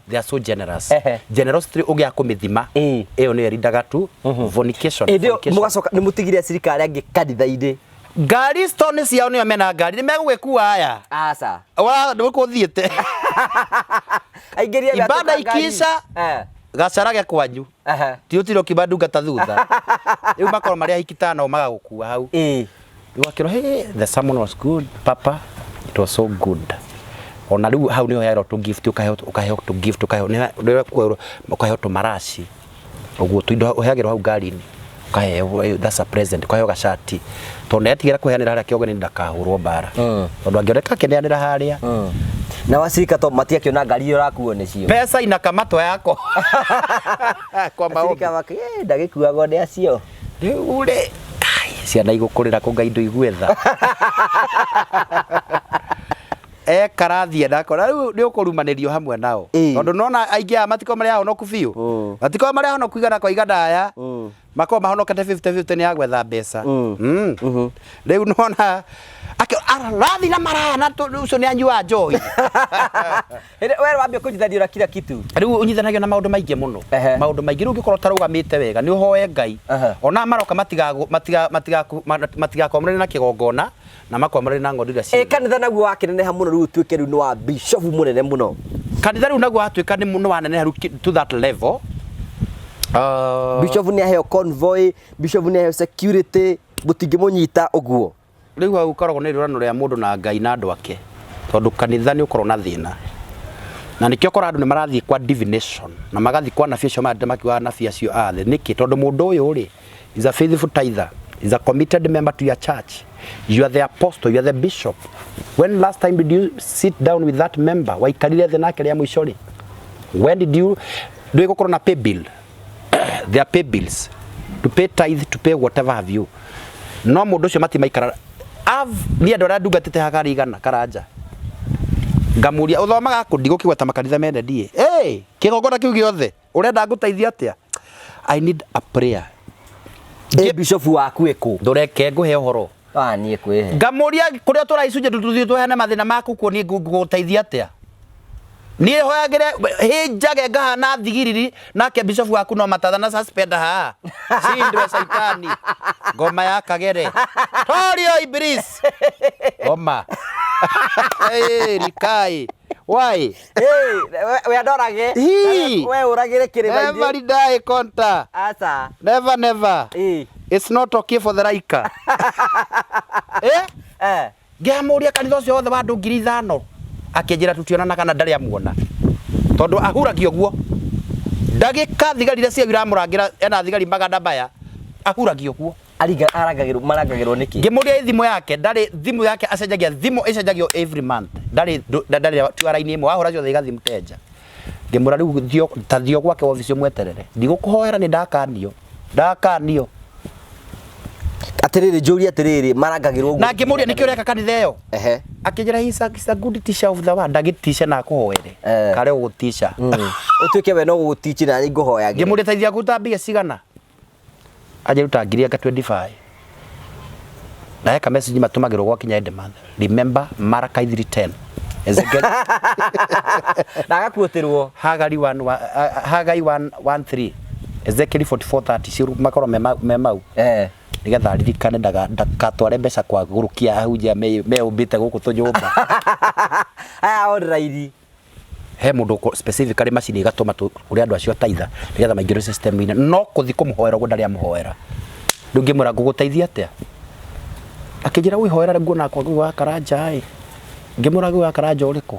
They are so generous. Generosity ũngĩaga kũmĩthima, ĩyo nĩyo ĩrindaga tu fornication. Ĩndĩ ĩyo Fornication. mũgacoka nĩ mũtigire acirika arĩa angĩ kanitha-inĩ. Ngari stone ciao nĩo mena ngari nĩ megũgĩkua aya. Aca. Wa nĩgũkũ thiĩte. Aingĩrie Ibada ikiisha, gacarage kwanyu. Ti ũtire ũkiuma ndungata thutha. Rĩu makorwo marĩ ahiki tano magagũkua hau. Rĩu akĩrwo, "Hey, the sermon was good, papa. It was so good." Ona rĩu hau nĩho heagĩrwo tũ gift, ũkaheo tũ gift, ũkaheo nĩ ũkaheo tũmaraci. Ũguo tũindo ũheagĩrwo hau ngari-inĩ. Ũkaheo, that's a present, ũkaheo gacati. Tondũ ndetigĩra kũheanĩra harĩa kĩogeni ndakahũrwo mbara. Tondũ angĩoneka akĩneanĩra harĩa. Na wacirika to matiakĩona ngari iria ũrakuo nĩcio. Pesa inakamatwa yako. Kwa maombi. Acirika maki, ndagĩkuagwo nĩ acio. Rĩu rĩ, ai, ciana igũkũrĩra kũ Ngai ndũigue tha. Ekarathie ndakora rĩu nĩ ũkũrumanĩrio hamwe nao. Tondũ nona aingĩ aya matikoragwo marĩ ahonoku biũ. Matikoragwo marĩ ahonoku igana kwa igana aya. Makoragwo mahonokete 50-50 nĩ ya gwetha mbeca. Rĩu nona arathi na maraya na ũcio nĩ anyuaga njohi. Hĩndĩ we wambia kũnyithanio na kila kitu. Rĩu ũnyithanagio na maũndũ maingĩ mũno. Maũndũ maingĩ rĩu ũngĩkorwo ũtarũgamĩte wega nĩ ũhoe Ngai. Ona maroka matigakwamũrane na kĩgongona na makwamũrane na ng'ondu iria Ĩ kanitha naguo wakĩneneha mũno rĩu ũtuĩke rĩu nĩ wa bishop mũnene mũno. Kanitha rĩu naguo watuĩka nĩ waneneha rĩu to that level. Bishop nĩ aheo convoy, bishop nĩ aheo security, mũtingĩmũnyita ũguo. Rĩu hau ũkoragwo nĩ rĩũrano rĩa mũndũ na Ngai na andũ ake tondũ kanitha nĩ ũkoragwo na thĩna na nĩkĩo ũkoraga andũ nĩ marathiĩ kwa divination na magathiĩ kwa anabii acio marenda makiugaga anabii acio a thĩ nĩkĩ tondũ mũndũ ũyũ rĩ is a faithful tither, is a committed member to your church, you are the apostle, you are the bishop. When last time did you sit down with that member? Waikarire thĩ nake rĩa mũico rĩ? When did you ndũĩ gũkorwo na pay bill? There are pay bills to pay tithe, to pay whatever have you. No mũndũ ũcio matimaikara niĩ andũ arĩa ndungatĩte haha karĩ igana karanja ngamũria ũthomaga kũ ndigũkĩgweta makanitha mene ndiĩ hey, kĩgongona kĩu gĩothe ũrenda ngũteithia atĩa? I need a prayer. Ĩ bishop waku ĩkũ? Ndũreke ngũhe ũhoro. Ah, niĩ kwĩhe. Ngamũria kũrĩa tũra icunjĩ tũthiĩ tũheane mathĩna maku kuo niĩ ngũgũteithia atĩa? Niĩ hoyagĩre hĩnjage ngahana thigiriri nake bishop waku no matatha na suspender haha shindwe saitani ngoma ya kagere torio iblis ngoma. Hey, rikai why? Hey, we andorage. Hii. We ũragĩre kĩrĩma-inĩ. Never die conta. Aca. Never, never. Ĩ. It's not okay for the raika, eh. Ngĩamũria kanitha ũcio wothe wa andũ 5,000 akĩnjĩra tutionanaga na ndarĩ amuona tondũ ahuragia ũguo ndagĩka thigari iria ciao iramũrangĩra ena thigari magana maya ahuragia ũguo. Aringa arangagĩrwo marangagĩrwo nĩkĩ? Ngĩmũria thimũ yake ndarĩ thimũ yake acenjagia thimũ ĩcenjagio every month ndarĩ ndarĩ tu raini ĩmwe wahũra ciothe igathiĩ mteja. Ngĩmũra rĩu thio ta thio gwake wabici ũmweterere ndigũkũhoera nĩ ndakanio ndakanio. Atĩrĩrĩ njũrie atĩrĩrĩ marangagĩrwo ũguo. Na ngĩmũria nĩkĩ ũreka kanitha ĩyo? Akĩnjĩra he's a good teacher of the word ndagĩtice na akũhoere. Kare ũgũtica. Ũtuĩke we no gũgũtichi na niĩ ngũhoyagĩre. Ngĩmũria teithia kũruta mbia cigana anjĩruta ngiri anga 25 na heka message matũmagĩrwo gwakinya end month, remember Malachi 3:10, Ezekiel. Na agakuotirwo. Hagari 1 Hagai 1:1 3, Ezekiel 44:30 ciru makorwo me mau. Nĩgetha aririkane ndakatware mbeca kwa gũrũkia ahunjia meumbĩte gũkũ tũnyũmba. Aya online. He mũndũ specifically macini ĩgatũma kũrĩ andũ acio taitha nĩgetha maingĩre system-inĩ, no kũthi kũmũhoera ũguo ndarĩ amũhoera. Rĩu ngĩmwĩra, "Ngũgũteithia atĩa?" Akĩnjĩra, "Wĩhoera nguona kwa Ngũgĩ wa Karanja ĩ." Ngĩmwĩra, "Ngũgĩ wa Karanja ũrĩkũ?"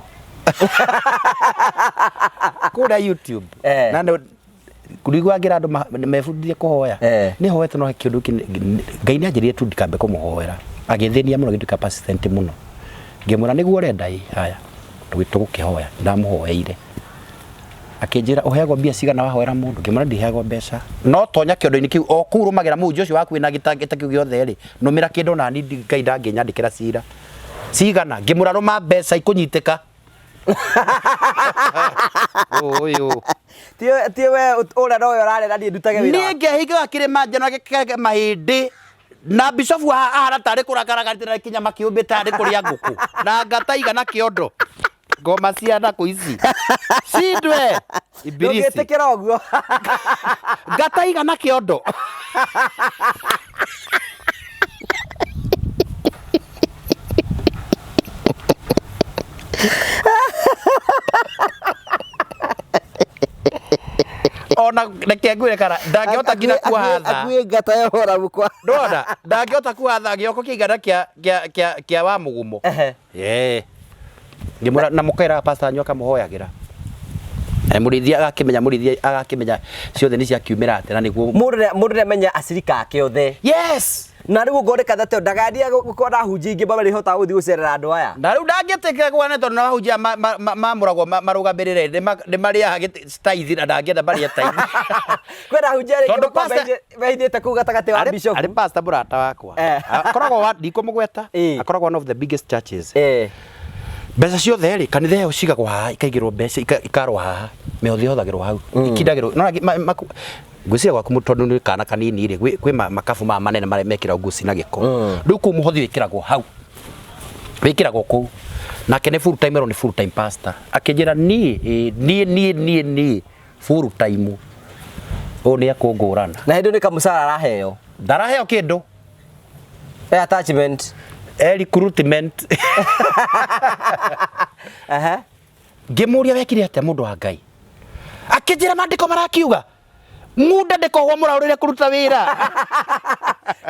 Kũrĩa YouTube. Na ndigua ngĩra andũ mebundithie kũhoya. Nĩ hoete, no kĩndũ Ngai nĩ anjĩrire tu ndikambe kũmũhoera. Agĩthĩnia mũno, gĩtuĩka persistent mũno. Ngĩmwĩra, "Nĩguo ũrenda ĩ, haya tũgũkĩhoya." Ndamũhoeire, akĩnjĩra, "Ũheagwo mbia cigana wahoera mũndũ?" Ngĩmwĩra, "Ndiheagwo mbeca, no tonya kĩondo-inĩ kĩu o kũu rũmagĩra mũhunjia ũcio waku wĩna gĩta kĩu gĩothe rĩ, nũmĩra kĩndũ nani Ngai ndangĩnyandĩkĩra cira." Cigana? Ngĩmwĩra, "Rũma mbeca ikũnyitĩka." Ũyũ Ti we ũrĩa nowe ũrarera niĩ ndutage wĩra. Niĩ ngehingaga kĩrĩma njano gĩkenge mahĩndĩ na bishofu ahana tarĩ kũrakara na kĩnyama kĩũmbĩte arĩ kũrĩa ngũkũ na ngata igana kĩondo ngoma cia nakũ ici cindwe ibilisi. Ndũngĩtĩkĩra ũguo. Ngata igana kĩondo. Ona reke ngwĩre kana ndangĩhota nginya kuoha tha. Akuĩ ngata ya hora mũkwa. Ndona ndangĩhota kuoha tha gĩoko kĩigana kĩa wa mũgumo. Yeah. Ngĩmwĩra na mũkera pastor anyu akamũhoyagĩra. Na mũrĩithia agakĩmenya, mũrĩithia agakĩmenya ciothe nĩ ciakiumĩra atĩ na nĩguo. Mũndũ nĩamenya acirika ake othe. Yes. Na rĩu ũngorĩ kanitha ndagathiĩ gũkorwo na ahunjia aingĩ marĩhotaga gũthiĩ gũcerera andũ aya. Na rĩu ndangĩtĩkĩra kuona tondũ na ahunjia mamũragwo marũgamĩrĩre nĩ marĩaga tithe na ndangĩenda marĩe tithe. Kwĩna ahunjia rĩngĩ Tondũ makoragwo mehithĩte kũu gatagatĩ wa bishop. Arĩ pastor mũrata wakwa. Akoragwo wa ndikũmũgweta. Akoragwo one of the biggest churches. Mbeca ciothe rĩ, kanitha ĩyo cigagwo haha, ikaigĩrwo mbeca ikarwo haha, mĩhothi ĩhothagĩrwo hau, ikindagĩrwo. No ngwĩciria gwaku tondũ nĩ kana kanini rĩ, kwĩ makabu maya manene marĩa mekĩragwo nguo cina gĩko. Rĩu kũu mũhothi wĩkĩragwo hau, wĩkĩragwo kũu. Nake nĩ full time, nĩ full time pastor. Akĩnjĩra, niĩ niĩ niĩ niĩ niĩ full time ũyũ nĩ ekũngũrana. Na hĩndĩ nĩ kamũcara araheo. Ndaraheo kĩndũ. Attachment. Recruitment. Ngĩmũria, "Wekire atĩa, mũndũ wa Ngai?" Akĩnjĩra, "Maandĩko marakiuga ng'unda ndĩkohwo mũraũrĩre kũruta wĩra."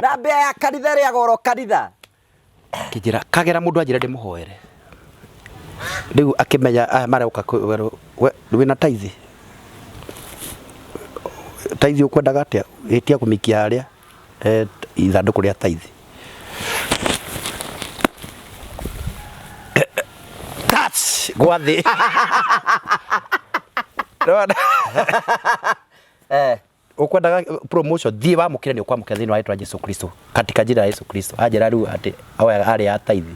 Na mbĩa ya kanitha ĩrĩagwo oro kanitha. Akĩnjĩra kagera mũndũ anjĩra ndĩmũhoere. Rĩu akĩmenya aya maroka wĩna tithe, tithe ũkwendaga atĩa? Ĩtia kũmĩikia harĩa ithandũkũ rĩa tithe. Touch gwa thĩ. Nĩwona? Ukwendaga promotion, thiĩ wamũkĩre, nĩ ũkwamũkĩra thĩinĩ wa rĩtwa Jesu Kristo, katika jina la Yesu Kristo. Anjĩra rĩu atĩ oya arĩa a tithe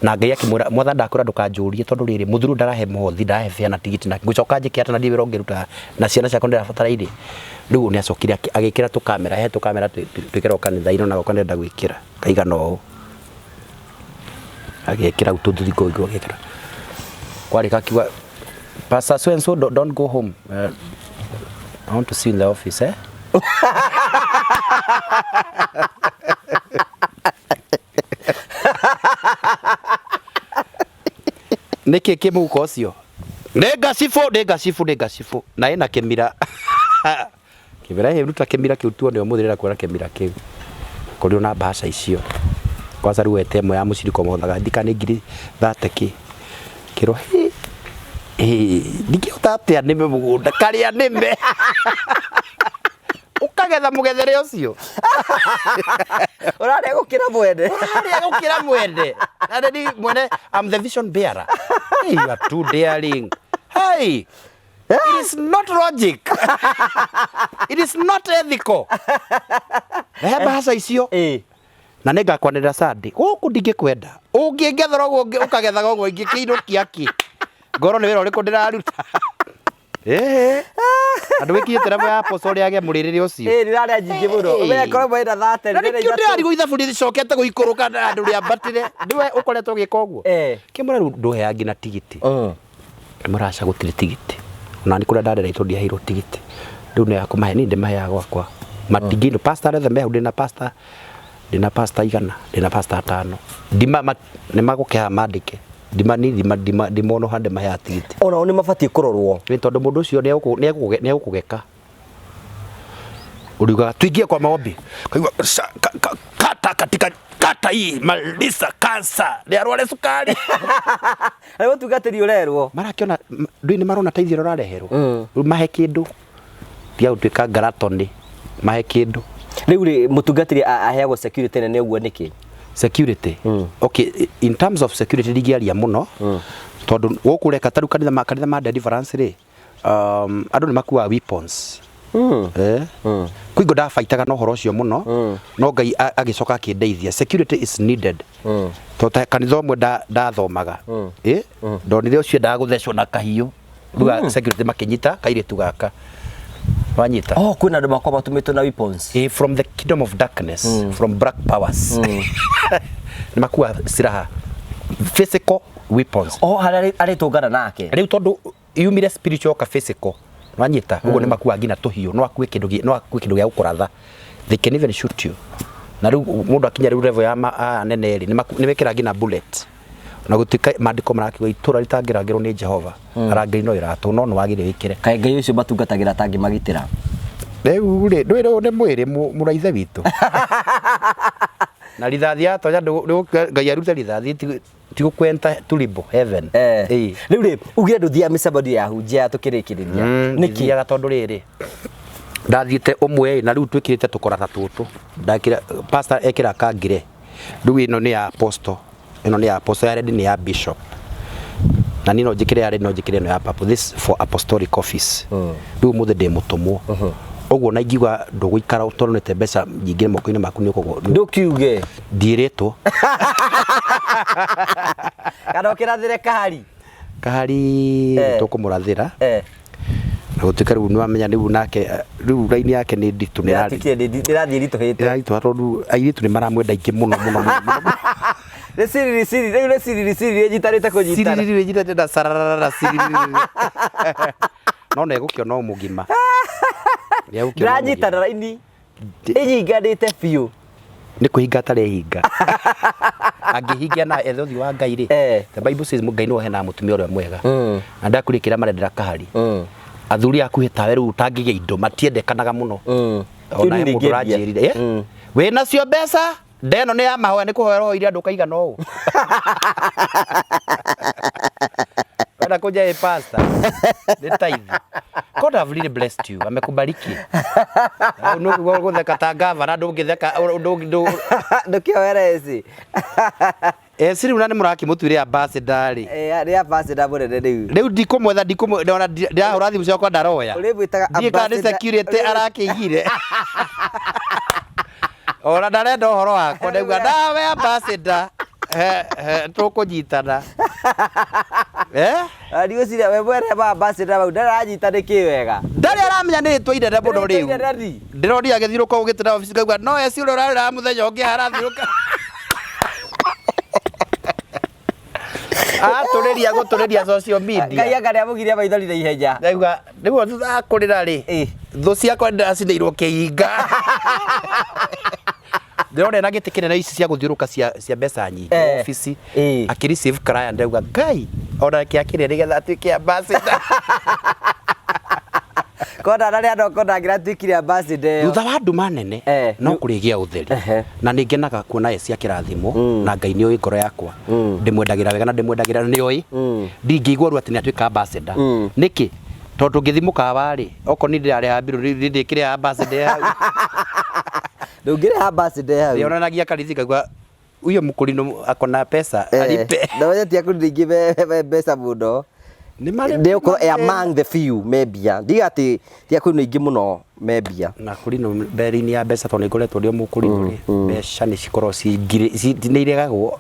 na Ngai akĩmwĩra, "Mwathani ndakwĩra ndũkanjũrie, tondũ rĩrĩ mũthuri ndarahe mũhothi, ndarahe bĩa na tigiti, na ngũcoka njĩke atĩa na ndirĩ wĩra ũngĩruta na ciana ciakwa ndĩrabatara irio?" Rĩu nĩ acokire agĩkĩra tũkamera, he tũkamera twĩkĩragwo kanitha-inĩ, ona gwakwa ndĩrenda gwĩkĩra kaigana ũũ. Agĩkĩra tũthuthi kũu agĩkĩra kwarĩka, akiuga, "Pastor so and so, don't go home. I want to see you in the office, eh?" Nĩkĩ kĩ mũhuko ũcio? Nĩ ngacibũ, nĩ ngacibũ, nĩ ngacibũ na ĩna kĩmira. Kĩmira ĩ, ruta kĩmira kĩu tuone ũmũthĩ, ndĩrenda kuona kĩmira kĩu. Korirwo na mbaca icio. Kwanza rĩu wete ĩmwe ya mũciriko mũhothaga ndika nĩ ngiri thate kĩ. Kĩrwo hĩ hĩ ndingĩhota atĩa nĩme mũgũnda karĩa nĩme. Ũkagetha mũgethere ũcio. Ũrarĩa gũkĩra mwene. Ũrarĩa gũkĩra mwene. Na nĩ mwene, I'm the vision bearer. Hey, you are too daring. Hey. It is not logic. It is not ethical. Rehe mbaca icio. Na nĩ ngakwanĩrĩra Sunday. Gũkũ ndingĩkwenda. Ũngĩngethera ũguo ũkagethaga ũguo ingĩkĩinũkia kĩ? Ngorwo nĩ wĩra ũrĩkũ ndĩraruta? Ĩĩ. Andũ wĩkinyĩte level ya apostle ũrĩage mũrĩrĩre ũcio. Ĩĩ, ndĩrarĩa nyingĩ mũno. Ũmenye korwo ĩmwe ĩna 30. Na nĩkĩo ndĩrarigwo ithabu rĩcokete gũikũrũka na andũ rĩambatĩre. Nĩwe ũkoretwo ũgĩka ũguo. Kĩmwĩra rĩu ndũheaga nginya tigiti. Mũraca gũtirĩ tigiti. Ona nĩ kũrĩa ndarereirwo ndiaheirwo tigiti. Rĩu nĩ akũmahe, niĩ ndĩmaheaga gwakwa. Matingĩinũ pastor arĩa othe me hau ndĩna pastor, ndĩna pastor igana, ndĩna pastor atano. Ndima nĩ magũkĩhaha mandĩke. Ndima ni ndima ndima ndimonoha ndĩmaheaga tigiti. Onao nĩ mabatiĩ kũrorwo. Nĩ tondũ mũndũ ũcio nĩ egũkũgeka. Uliugaga tuingie kwa maombi. Kaigua kata katika kata hii maliza kansa. Nĩ arware sukari. Rĩu ũtungatĩri ũrerwo. Marakĩona ndũĩ nĩ marona teithio ũrĩa ũrareherwo. Rĩu mahe kĩndũ. Tiga gũtuĩka ngaratoni. Mahe kĩndũ. Rĩu rĩ mũtungatĩri aheagwo security nene ũguo nĩkĩ? Security. Okay, in terms of security ndingĩaria mũno. Tondũ gũkũ ũreka ta rĩu kanitha ma kanitha ma deliverance rĩ, andũ nĩ makuaga weapons. Eh. Kwingo ndabaitaga na ũhoro ũcio mũno, no Ngai agĩcoka akĩndeithia. Security is needed. Tondũ ta kanitha ũmwe ndathomaga. Eh? Ndonire ũcio endaga gũthecwo na kahiũ. Rĩu security makĩnyita kairĩtu gaka. Wanyita? Oh, kwĩna andũ makoragwo matũmĩtwo na weapons. Eh, from the kingdom of darkness, from black powers. Nĩ makuaga silaha. Physical weapons. Oh, harĩa arĩtũngana nake. Rĩu tondũ yumire spiritual ka physical wanyita uguo nĩ makuaga nginya tũhiũ no akue kĩndũ no akue kĩndũ gĩa gũkũratha, they can even shoot you. Na rĩu mũndũ akinya rĩu level ya aya nene rĩ, nĩ mekĩraga nginya bullet. Na gũtuĩka maandĩko marakiuga itũra rĩtangĩrangĩrwo nĩ Jehova, arangĩri no iratũ, no nĩ wagĩrĩire wĩkĩre. Kaĩ Ngai ũcio matungatagĩra atangĩmagitĩra? Rĩu rĩ ndũĩ rĩu nĩ mwĩrĩ mũraithe witũ na rithathi yatonya Ngai arute rithathi ti gũkwenta tulibo heaven. Eh. Rĩu rĩ ugire ndũthiaga mĩcemanio ya hunjia tũkĩrĩkĩrĩria. Nĩkĩ? Ndithiaga tondũ rĩrĩ ndathiĩte ũmwe na rĩu twĩkĩrĩte tũkora ta tũtũ, ndakĩra pastor ekĩra kangire, rĩu ĩno nĩ ya apostle, ĩno nĩ ya apostle, ya red nĩ ya bishop, na niĩ no njĩkĩre ya red, no njĩkĩre ĩno ya purple. This for apostolic office. Rĩu ũmũthĩ ndĩ mũtũmwo ũguo, na ingiuga ndũgũikara ũtonete mbeca nyingĩ moko-inĩ maku nĩ ũkũgwo. Ndũkiuge. Ndiĩrĩtwo. Kana ũkĩrathĩre kahari. Kahari tũkũmũrathĩra na gũtuĩka rĩu nĩwamenya rĩu nake rĩu raini yake nĩ nditũ, nĩ Nĩratuĩkire nĩrathiĩ ritũhĩte. Ĩraritũha tondũ airĩtu nĩ maramwenda aingĩ mũno mũno mũno mũno. Nĩ ciriri ciriri, rĩu nĩ ciriri ciriri ĩnyitanĩte kũnyitana. Ciriri ĩnyitanĩte na sararara ciriri, no nĩ egũkĩona o mũgima. Nĩ egũkĩona o mũgima. Ndĩranyitana raini ĩnyinganĩte biũ. Nĩ kwĩhinga atarĩhinga, angĩhingia na ethe ũthiũ wa Ngai rĩ, the Bible says Ngai nĩwe ũheanaga mũtumia ũrĩa mwega, na ndakũrĩ kĩrĩa marendera kahari. Athuri akuhĩ tawe rĩu ũtangĩgĩa indo matiendekanaga mũno. Ona he mũndũ ũranjĩrire, wĩna cio mbeca ndeno nĩ ya mahoya, nĩ kũhoya roho iria andũ ũkaigana ũũ wenda kũnja ĩ pastor nĩ tithe. God have really blessed you, amekubariki. Nũ gũtheka ta gavana, ndũngĩtheka. Ndũkĩoere eci. Eci rĩu na nĩ mũrakĩmũtuire ambassador rĩ. Nĩ ambassador mũnene rĩu. Rĩu ndikũmwetha, ndikũmwe ona ndĩrahũra thimũ ciakwa ndaroya. Ũrĩmwĩtaga Ndiĩ kana nĩ ambassador- security arakĩigire, ona ndarenda ũhoro wakwa, ndauga nawe ambassador tũkũnyitana, eh? Ndigwĩciria we mwene ma ambassador mau ndaranyita nĩkĩ wega. Ndarĩ aramenya nĩ rĩtwa inene mũno. Nĩ rĩtwa Rĩu inene. Ndĩronire agĩthiũrũka ũgĩte obici, ngauga no eci ũrĩa ũrarĩra mũthenya ũngĩ harathiũrũka atũrĩria gũtũrĩria social Ngai media. anga nĩamũgiria maithori na ihenya. Ndauga rĩu thutha wa kũrĩra rĩ, thũ ciakwa ndĩracinĩirwo kĩhinga, ndĩrona ena gĩtĩ kĩnene ici cia gũthiũrũka cia mbeca nyingĩ obici akĩ receive client, ndauga Ngai ona reke akĩrĩa nĩgetha atuĩke ambassador. Kona narĩa ndoko ndangĩratuĩkire ambassador ĩyo. Thutha wa nduma nene no kũrĩgĩa ũtheri. Na nĩ ngenaga kuona eci akĩrathimwo, na Ngai nĩ oĩ ngoro yakwa, ndĩmwendagĩra wega na ndĩmwendagĩra nĩ oĩ ndingĩigua ruo atĩ nĩ atuĩka ambassador. Nĩkĩ? Tondũ tũngĩthiĩ mũkawa rĩ, okorwo nĩ ndĩrarĩha mbirũ rĩ, ndĩkĩrĩha ambassador hau? Ndũngĩrĩha ambassador hau. Ndĩonanagia karithi, ngaigua huyo mkulino ako na pesa, alipe. Na wenye ti akundi aingĩ me mbeca mũno. Nĩ marĩ. Nĩ ũkorwo among the few me mbia, ndiga atĩ ti akundi aingĩ mũno me mbia. Na kũrino mbere-inĩ ya mbeca, tondũ nĩ ngoretwo ndĩ o mũkũrinũ rĩ, mbeca nĩ cikoragwo nĩ iregagwo,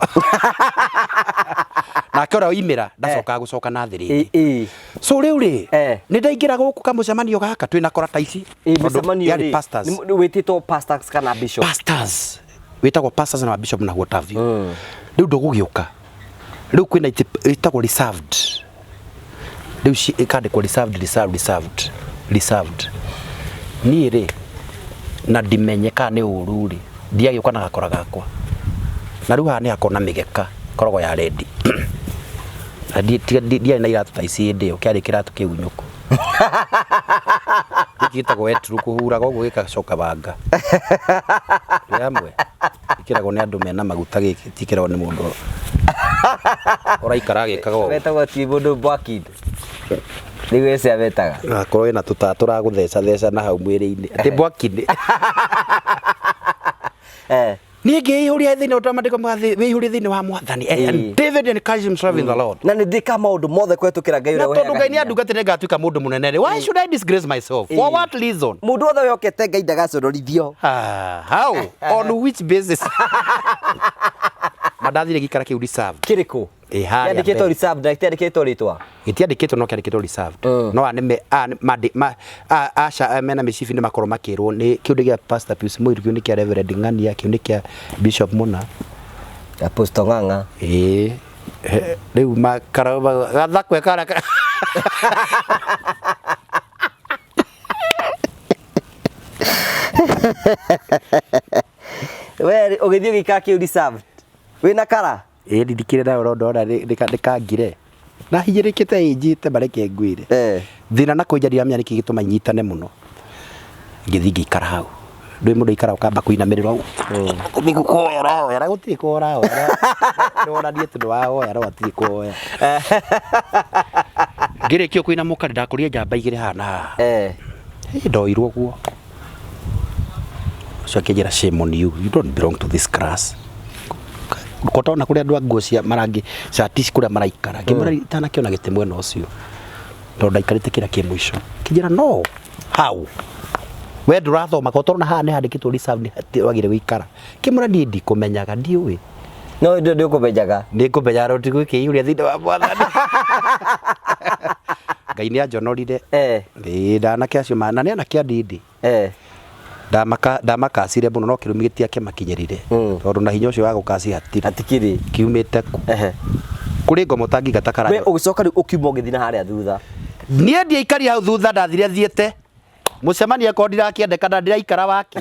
nake ũrĩa oimĩra ndacokaga gũcoka na thĩ rĩngĩ. So rĩu rĩ, nĩ ndaingĩra gũkũ kamũcemanio gaka twĩna kora ta ici, tondũ Mĩcemanio yarĩ rĩ, pastors. Wĩtĩtwo pastors kana bishop? Pastors, wĩtagwo pastors na bishop na what have you. Rĩu ndũgũgĩũka rĩu kwĩna itĩ ĩtagwo reserved, rĩu ĩkandĩkwo reserved, reserved, reserved, reserved. Niĩ rĩ, Na ndimenye kana nĩ ũru rĩ, ndiagĩũka na gakora gakwa. Na rĩu haha nĩ hakoragwo na mĩgeka ĩkoragwo ya rendi. Na ndiarĩ na iratũ ta ici hĩndĩ ĩyo, kĩarĩ kĩratũ kĩgunyũku. Gĩkĩ gĩtagwo etru kũhuraga ũguo gĩgacoka banga. Twĩ hamwe? Gĩkĩragwo nĩ andũ mena maguta gĩkĩ gĩtiĩkĩragwo nĩ mũndũ ũraikara agĩkaga ũguo. Wetagwo ti mũndũ mbwakid. Nĩguo ece abetaga. Akorwo wĩna tũtaa tũragũtheca theca na hau mwĩrĩ-inĩ. Atĩ mbwakid. Eh. Niĩ ngĩĩihũria thĩinĩ ũrĩa maandĩko magathĩ wĩihũrie thĩinĩ wa mwathani. And David encouraged himself in the Lord. Na nĩ ndĩka maũndũ mothe kũhetũkĩra Ngai Na ũrĩa tondũ ũheaga Ngai nĩ hinya. andungatĩre ngatuĩka mũndũ mũnene rĩ, why should I disgrace myself? For what reason? Mũndũ wothe wĩhokete Ngai ndagaconorithio. Ah, how? On which basis? Mandathire gĩikara kĩu reserved. Kĩrĩkũ? Ĩ, harĩa Kĩandĩkĩtwo mbere. reserved na gĩtiandĩkĩtwo rĩtwa. Gĩtiandĩkĩtwo no kĩandĩkĩtwo reserved. No aya nĩme aya nĩ mandi ma a aca aya mena mĩcibi nĩ makorwo makĩrwo nĩ kĩu nĩ kĩa Pastor Pius Mũiru, kĩu nĩ kĩa Reverend Ng'ania, kĩu nĩ kĩa Bishop Mũna. Apostle Ng'ang'a. Ĩĩ. Rĩu makara gathakwe karĩa ka We ũgĩthiĩ ũgĩikara kĩu reserved. Wĩna kara? Ĩĩ ndikĩrĩ nayo no ndona nĩkangire. Na hinyĩrĩkĩte ĩnjite mareke ngwĩre. Eh. Thĩna na kwenja ndiramenya nĩkĩ gĩtũma inyitane mũno. Ngĩthiĩ ngĩikara hau. Ndũĩ mũndũ aikara ũkamba kũinamĩrĩra ũguo. Nĩ kũhoya ũrahoya na gũtirĩ kũhoya ũrahoya. Nĩwonanie atĩ nĩwahoya no hatirĩ kũhoya. Ngĩrĩkia kũinamũka nĩndakorire njamba igĩrĩ haha na haha. Eh. Ĩ ndoirwo ũguo. Ũcio akĩnjĩra shame on you, you don't belong to this class. Kotona kũrĩa andũ a nguo cia marangi cati ici kũrĩa maraikara. Ngĩmwĩra itanakĩona gĩtĩ mwena ũcio. Tondũ ndaikarĩte kĩrĩa kĩ mũico. Akĩnjĩra no, how? We ndũrathoma ko tondũ haha nĩ handĩkĩtwo reserve nĩ wagĩrĩire gũikara. Ngĩmwĩra niĩ ndikũmenyaga ndiũĩ. No ndũ ndũkũmenyaga. Nĩ ngũmenyaga no ndigwĩkĩiyũria thĩinĩ wa mwathani. Ngai nĩ anjonorire. Eh. Ĩĩ ndanake acio na nĩ anake anini. Eh. Ndamaka ndamakacire mũno no kĩrumi gĩtiakĩmakinyĩrire. Tondũ na hinya ũcio wa gũkaci hatirĩ. Hatikĩrĩ. Kiumĩte kũ? Ehe. Kũrĩ ngoma ũtangĩingata We karanja. ũgĩcoka rĩu ũkiuma ũgĩthiĩ na harĩa thutha. Niĩ ndiaikarire hau thutha ndathire thiĩte. Mũcemanio akorwo ndirakĩendekana ndĩraikara wake.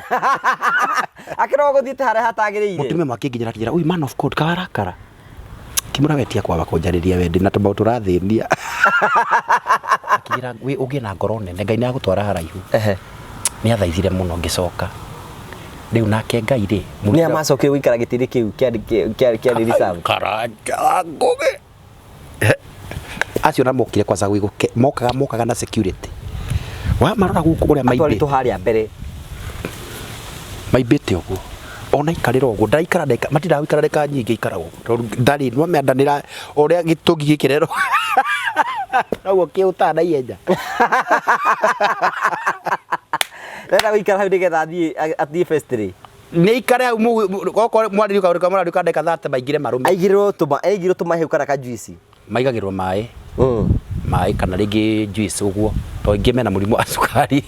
Akĩrwo gũthiĩte harĩa hatagĩrĩire. Mũtumia ũmwe akĩnginyĩra akĩnjĩra, "Ũyũ man of God kawarakara." Ngĩmwĩra we tiga kwamba kũnjarĩria we ndĩna tũmaũndũ tũrathĩnia. Akĩnjĩra wĩ ũgĩe na ngoro nene Ngai nĩ agũtwara haraihu. Ehe. Nĩ athaithire mũno ngĩcoka. Rĩu nake Ngai rĩ, Nĩ amacokire gũikara gĩtĩ-inĩ kĩu kĩarĩ reserved. Karanja wa Ngũgĩ. Acio na mokire kwanza gwĩgũke mokaga mokaga na security. Wa marora gũkũ ũrĩa maimbĩte. Atwarĩtwo harĩa mbere. Maimbĩte ũguo. Ona ikarĩra ũguo ndaraikara ndagĩka matindaga gũikara ndagĩka nyingĩ ikara ũguo tondũ ndarĩ nĩwamenya nda nĩra ũrĩa gĩtũngi gĩkĩrerwo noguo kĩhũtaga na ihenya. Arenda gũikara hau nĩgetha athiĩ athiĩ festry. Nĩ aikare hau okorwo mwarĩrio kaũndũ kamwe marariũka ndagĩka thate maingĩre marũme. Aigĩrĩrwo tũma aigĩrwo tũmahiũ kana kajuici. Maigagĩrwo maĩ. Maĩ kana rĩngĩ juice ũguo tondũ aingĩ mena mũrimũ wa cukari.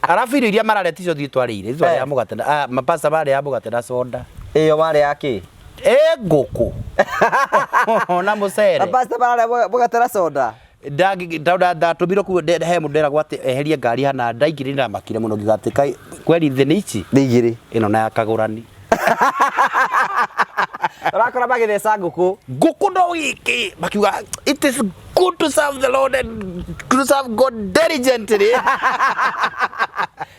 Arabu irio iria mararĩa ticio ithuĩ twarĩire, ithuĩ twarĩaga mũgate na ah, mapasta marĩaga mũgate na soda. Ĩyo marĩ ya kĩ? Ĩ ngũkũ na mũcere. Mapasta mararĩa mũgate na soda? Ndatũmirwo kũu he mũndũ nderagwo atĩ eherie ngari hana ndaingĩrire ndamakire mũno ngiuga atĩ kai kweri thĩ nĩ ici Nĩ igĩrĩ. ĩno na ya kagũrani. Ũrakora magĩtheca ngũkũ. Ngũkũ no gĩkĩ makiuga it is good to serve the Lord and to serve God diligently.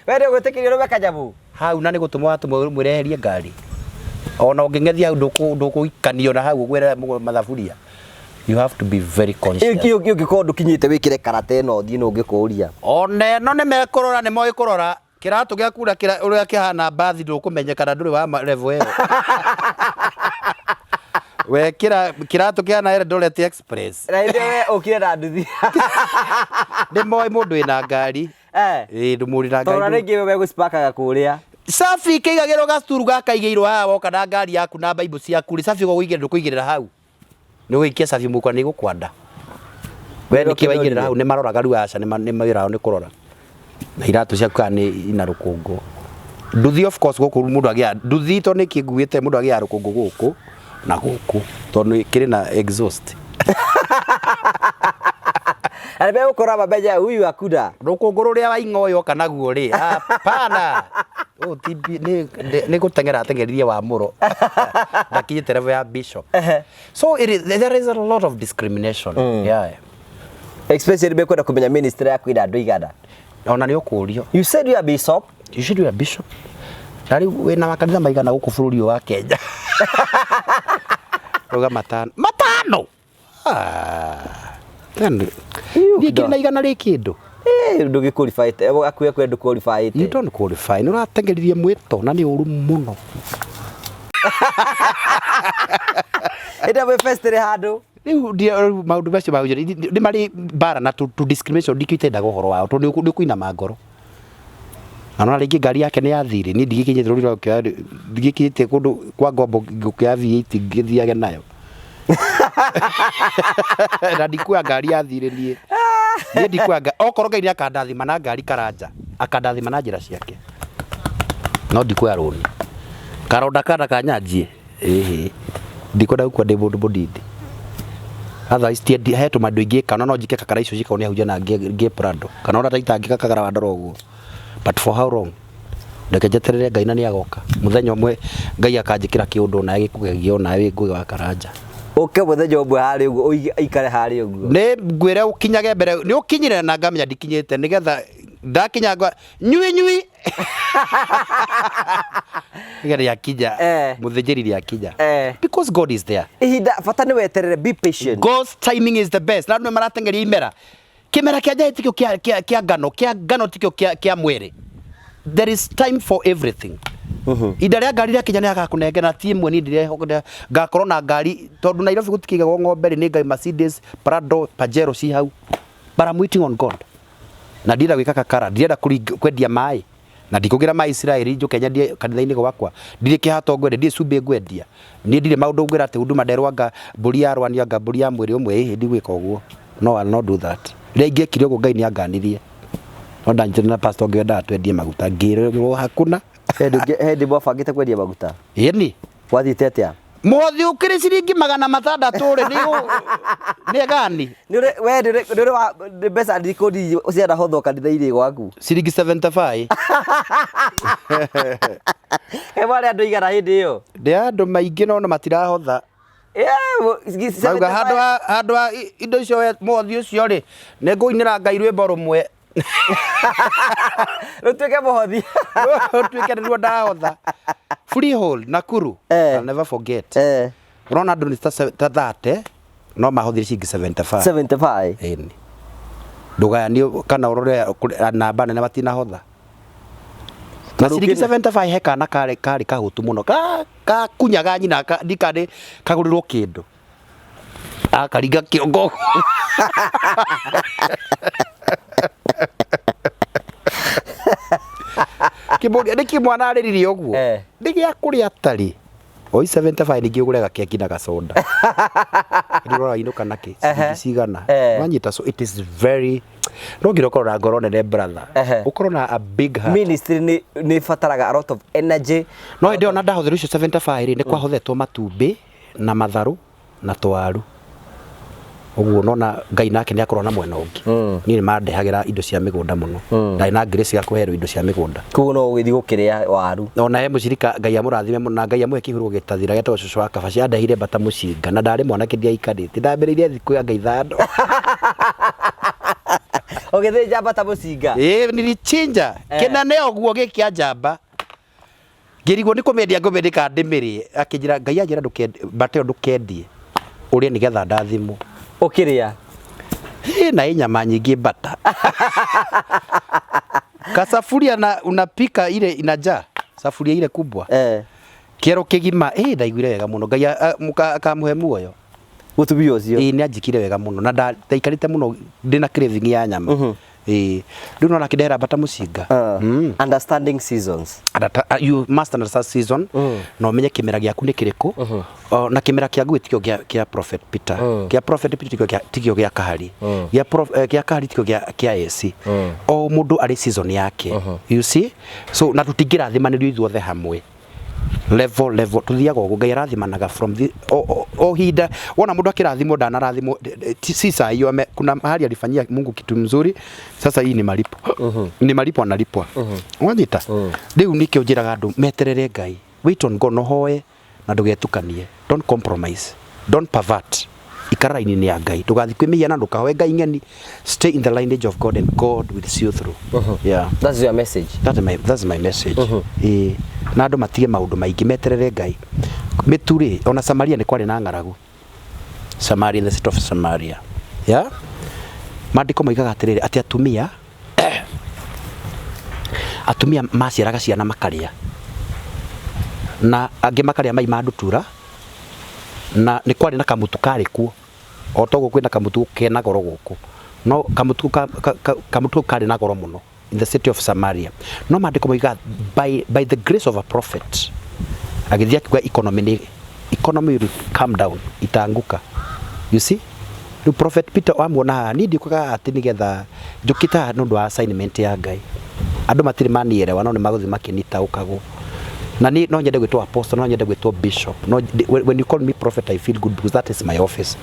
We nĩ ũgwĩtĩkĩrio ũrũme kanyamũ? Hau na nĩ gũtũmwo watũmwo ũmwĩre eherie ngari. Ona ũngĩng'ethia hau ndũkũikanio na hau ũgwĩre mathaburia. You have to be very conscious. Ĩyo ũngĩkorwo ndũkinyĩte wĩkĩre karata ĩno ũthiĩ nũ ũngĩkũria. Ona ĩno nĩ mekũrora nĩ moĩ kũrora. Kĩratũ gĩaku ũrĩa kĩhana mbathi ndũkũmenyekana ndũrĩ wa level ĩyo. Wekĩra kĩratũ kĩhana Eldoret Express. Na hĩndĩ ĩyo we ũkire na nduthi. Nĩ moĩ mũndũ wĩna ngari. Eh. Ĩĩ ndũmũrĩ na Tondũ ngari. rĩngĩ we gũcipakaga kũrĩa. Cabi kĩigagĩrwo gacuru gakaigĩirwo haha woka na ngari yaku na mbaibu ciaku rĩ cabi ũgũigĩrĩra ndũkũigĩrĩra hau. Nĩ ũgũikia cabi mũhuko na nĩ ĩgũkwanda. We nĩkĩ waigĩrĩra hau nĩ maroraga rĩu aca nĩ wĩra wao nĩ kũrora. Na iratũ ciaku kana nĩ ina rũkũngũ. Nduthi of course gũkũ mũndũ agĩaga nduthi to nĩkĩ nguĩte mũndũ agĩaga rũkũngũ gũkũ na gũkũ tondũ kĩrĩ na exhaust. Na nĩmegũkora mamenya huyu hakuna. Rũkũngũ rũrĩa waing'oyo kana guo rĩ, hapana. Ũyũ ti nĩ gũteng'era ateng'eririe wa mũro. Ndakinyĩte level ya bishop. So there is a lot of discrimination. Yeah. Especially mekwenda kũmenya ministry yaku ĩna andũ aigana. Ona nĩ ũkũrio. You said you are bishop. You should be a bishop. Na rĩu wĩna makanitha maigana gũkũ bũrũri ũyũ wa Kenya? Rauga matano. Matano! Ah. Niĩ ngĩrĩ na igana rĩ kĩndũ. Ndũgĩ qualify akuĩ akwe ndũ qualify. You don't qualify. Nĩ ũrateng'eririe mwĩto na nĩ ũru mũno. Ĩndĩ mwĩ fest rĩ handũ. Rĩu maũndũ macio ma nĩ marĩ mbara na to discrimination ndikĩo itendaga ũhoro wao tondũ nĩ ũkũinama ngoro. Na nona rĩngĩ ngari yake nĩ ya thirĩ niĩ ndigĩkinyĩte rũri rwa ndigĩkinyĩte kũndũ kwa ngombo ngũkĩoya V8 ngĩthiage nayo. Na ndikuoya ngari ya thirĩ niĩ. Niĩ ndikuoya ngari okorwo Ngai nĩ akandathima na ngari Karanja akandathima na njĩra ciake. No ndikuoya rũni. Karonda kana kanyanjie ĩhĩ ndikwenda gũkua ndĩ mũndũ mũnini. Otherwise ti he tũmaũndũ ingĩka no njike kakara icio cikorwo nĩ ahunjia na ngĩe Prado kana ona itangĩka kagara wa ndora ũguo. But for how long? Reke njeterere Ngai na nĩ agoka. Mũthenya ũmwe Ngai akanjĩkĩra kĩũndũ onawe gĩkũgegie onawe wĩ Ngũgĩ wa Karanja. Ũke mũthenya ũmwe harĩa ũguo ũikare harĩa ũguo. Nĩ ngwĩre ũkinyage mbere nĩ ũkinyire na ngamenya ndikinyĩte nĩgetha ndakinya ngwa nyui nyui nĩgetha rĩakinya mũthĩnjĩri rĩakinya because God is there. Ihinda bata nĩ weterere, be patient. God's timing is the best. Na andũ nĩ marateng'eria imera. Kĩmera kĩa njahi tikĩo kĩa ngano, kĩa ngano tikĩo kĩa mwĩrĩ. There is time for everything. Ihinda rĩa ngari rĩakinya nĩ agakũnengera na ti ĩmwe niĩ ndirehoka ngakorwo na ngari tondũ Nairobi gũtikĩigagwo ng'ombe rĩ nĩ ngai Mercedes, Prado, Pajero ci hau. But I'm waiting on God. Na ndirenda gwĩka kakara, ndirenda kwendia maĩ. Na ndikũgĩra maĩ Isiraeli njũke nyendie kanitha-inĩ gwakwa. Ndirĩ kĩhato ngwendia, ndirĩ cumbĩ ngwendia. Niĩ ndirĩ maũndũ ngwĩra atĩ huduma nderwo anga mbũri ya rwani anga mbũri ya mwĩrĩ ũmwe ĩhĩ ndigwĩka ũguo. No, I'll not do that. Rĩrĩa ingĩekire ũguo Ngai nĩ anganirie. No ndanyitire na pastor ũngĩ wendaga twendie maguta ngĩrwo hakuna. Hĩndĩ mwabangĩte kwendia maguta? Ĩni. Gwathiĩte atĩa? Mũhothi ũkĩrĩ ciringi 600 rĩ, nĩ gani? We nĩ ũrĩ wa mbeca irĩkũ nini cianahothwo kanitha-inĩ gwaku? Ciringi 75. Kaĩ mwarĩ andũ aigana hĩndĩ ĩyo? Ndĩ andũ maingĩ no matirahotha. Mauga handũ ha indo icio mũhothi ũcio rĩ, nĩ ngũinĩra Ngai rwĩmbo rũmwe. Rũtuĩke mũhothi. Rũtuĩke nĩruo ndahotha. Freehold Nakuru. I'll never forget. Ũrona andũ nĩ ta 30 no mahothire ciringi 75. 75. Ĩni. Ndũgayanio kana ũrore namba nene matinahotha. Na ciringi 75 he kana karĩ kahũtu mũno. Kakunyaga nyina ndikane kagũrĩrwo kĩndũ. Akaringa kĩongo. Kĩmũria nĩkĩ mwana arĩrire ũguo? Nĩ gĩa kũrĩa atarĩ. Oi 75 ningĩ ũgũre gakeki na gacoda. Ndũrora inũka nakĩ? Ciringi cigana? Wanyita, so it is very no nginya ũkorwo na ngoro nene brother. Ũkorwo na a big heart. Ministry nĩ ĩbataraga a lot of energy. No hĩndĩ ĩyo na ndahũthĩra icio 75 rĩ, nĩ kwahothetwo matumbĩ na matharũ na twaru. Ũguo nona Ngai nake nĩ akorwo na mwena ũngĩ. Niĩ nĩ mandehagĩra indo cia mĩgũnda mũno. Ndarĩ na grace ya kũherwo indo cia mĩgũnda. Koguo no ũgĩthiĩ gũkĩrĩa waru. Ona he mũcirika Ngai amũrathime mũno na Ngai amũhe kĩhurũko gĩtathira getagwo cũcũ wa Kabaci andehire mbata mũcinga na ndarĩ mwanake ndiaikarĩte. Ndambĩrĩirie thikũ ya Ngai 5. Ũgĩthĩnja mbata mũcinga? Ĩĩ nilichinja. Kĩnene ũguo gĩkĩa njamba. Ngĩrigwo nĩ kũmĩendia ngũmĩendia kana ndĩmĩrĩe. Akĩnjĩra Ngai anjĩra ndũkendie mbata ĩyo ndũkendie. Ũrĩe nĩgetha ndathimwo. Ũkĩrĩa? Ĩ na ĩ nyama nyingĩ mbata. Kasafuria na unapika ile inajaa. Safuria ile kubwa. Kĩero kĩgima ĩ ndaiguire wega mũno. Ngai akamũhe muoyo. Mũtumia ũcio. Ĩ nĩ anjĩkire wega mũno na ndaikarĩte mũno ndĩna craving ya nyama. Ĩ rĩu nona akĩndehera mbata mũcinga. Understanding seasons. You must understand season. Na ũmenye kĩmera gĩaku nĩ kĩrĩkũ. Na kĩmera kĩa Ngũgĩ tikĩo kĩa Prophet Peter. Kĩa Prophet Peter tikĩo gĩa Kahari. Gĩa Kahari tikĩo kĩa AC. O mũndũ arĩ season yake. You see? So na tũtingĩrathimanĩrio ithuothe hamwe. Level level tuthiaga ũguo. Ngai arathimanaga from the o hinda wona mũndũ akĩrathimwo ndanarathimwo si saa hiyo kuna mahali alifanyia Mungu kitu mzuri. Sasa hii ni malipo, ni malipo analipwa. Wanyita rĩu nĩkĩo njĩraga andũ meterere Ngai, wait on God, no hoe na ndũgetukanie, don't compromise, don't pervert, ikara raini-inĩ ya Ngai, ndũgathiĩ kwĩ mĩhianano, ndũkahoe ngai ng'eni, stay in the lineage of God and God will see you through. Yeah. That's your message. That's my message. Ĩĩ, na andũ matige maũndũ maingĩ, meterere Ngai. Mĩtu rĩ, ona Samaria nĩ kwarĩ na ng'aragu. Samaria, in the city of Samaria, yeah? Maandĩko moigaga atĩrĩrĩ, atĩ atumia maciaraga ciana makarĩa, na angĩ makarĩa mai ma ndutura, na nĩ kwarĩ na kamũtu karĩ kuo o toguo kwĩna kamũtu kena goro gũkũ, no kamũtu kamũtu karĩ na goro mũno in the city of Samaria. No maandĩko moigaga by the grace of a prophet agĩthiĩ akiuga economy nĩ economy will come down, itaanguka. You see, rĩu Prophet Peter wamuona haha, niĩ ndiũkaga atĩ nĩgetha njũkĩte haha nĩ ũndũ wa assignment ya Ngai. Andũ matirĩ manielewa, no nĩ magũthiĩ makĩnitaũkagwo. Na niĩ no nyende gwĩtwo apostle, no nyende gwĩtwo bishop, no when you call me prophet I feel good because that is my office.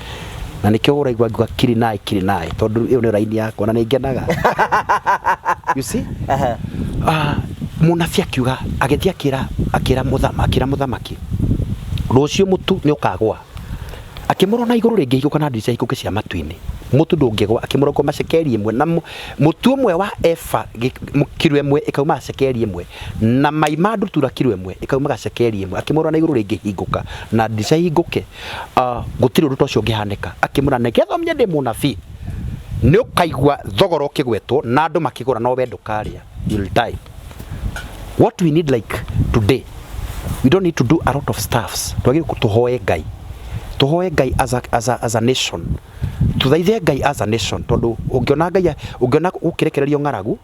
Na nĩkĩo ũraigua ngiuga kirinai kirinai, tondũ ĩyo nĩyo raini yakwa na nĩ ngenaga. You see, mũnabii akiuga, agĩthiĩ akĩra mũthamaki, rũciũ mũtu nĩ ũkagwa. Akĩmũrora na igũrũ rĩngĩ hingũka na ndirica hingũke cia matu-inĩ, mũtu ndũngĩgwa. Akĩmũrora kuma cekeri 1 na mũtu ũmwe wa eba kiro 1 ĩkaumaga cekeri 1, na mai ma ndutura kiro 1 ĩkaumaga cekeri 1. Akĩmũrora na igũrũ rĩngĩ hingũka na ndirica hingũke, gũtirĩ ũndũ ta ũcio ũngĩhanĩka. Akĩmũra, nĩgetha ũmenye ndĩ mũnabii, nĩ ũkaigua thogora ũkĩgwetwo na andũ makĩgũra, no we ndũkarĩa, you'll die. What we need, like today, we don't need to do a lot of stuffs. Twagĩrĩirwo tũhoe Ngai, tũhoe Ngai as a nation, tũthaithe Ngai as a nation, tondũ ũngĩona Ngai, ũngĩona gũkĩrekererio ng'aragu,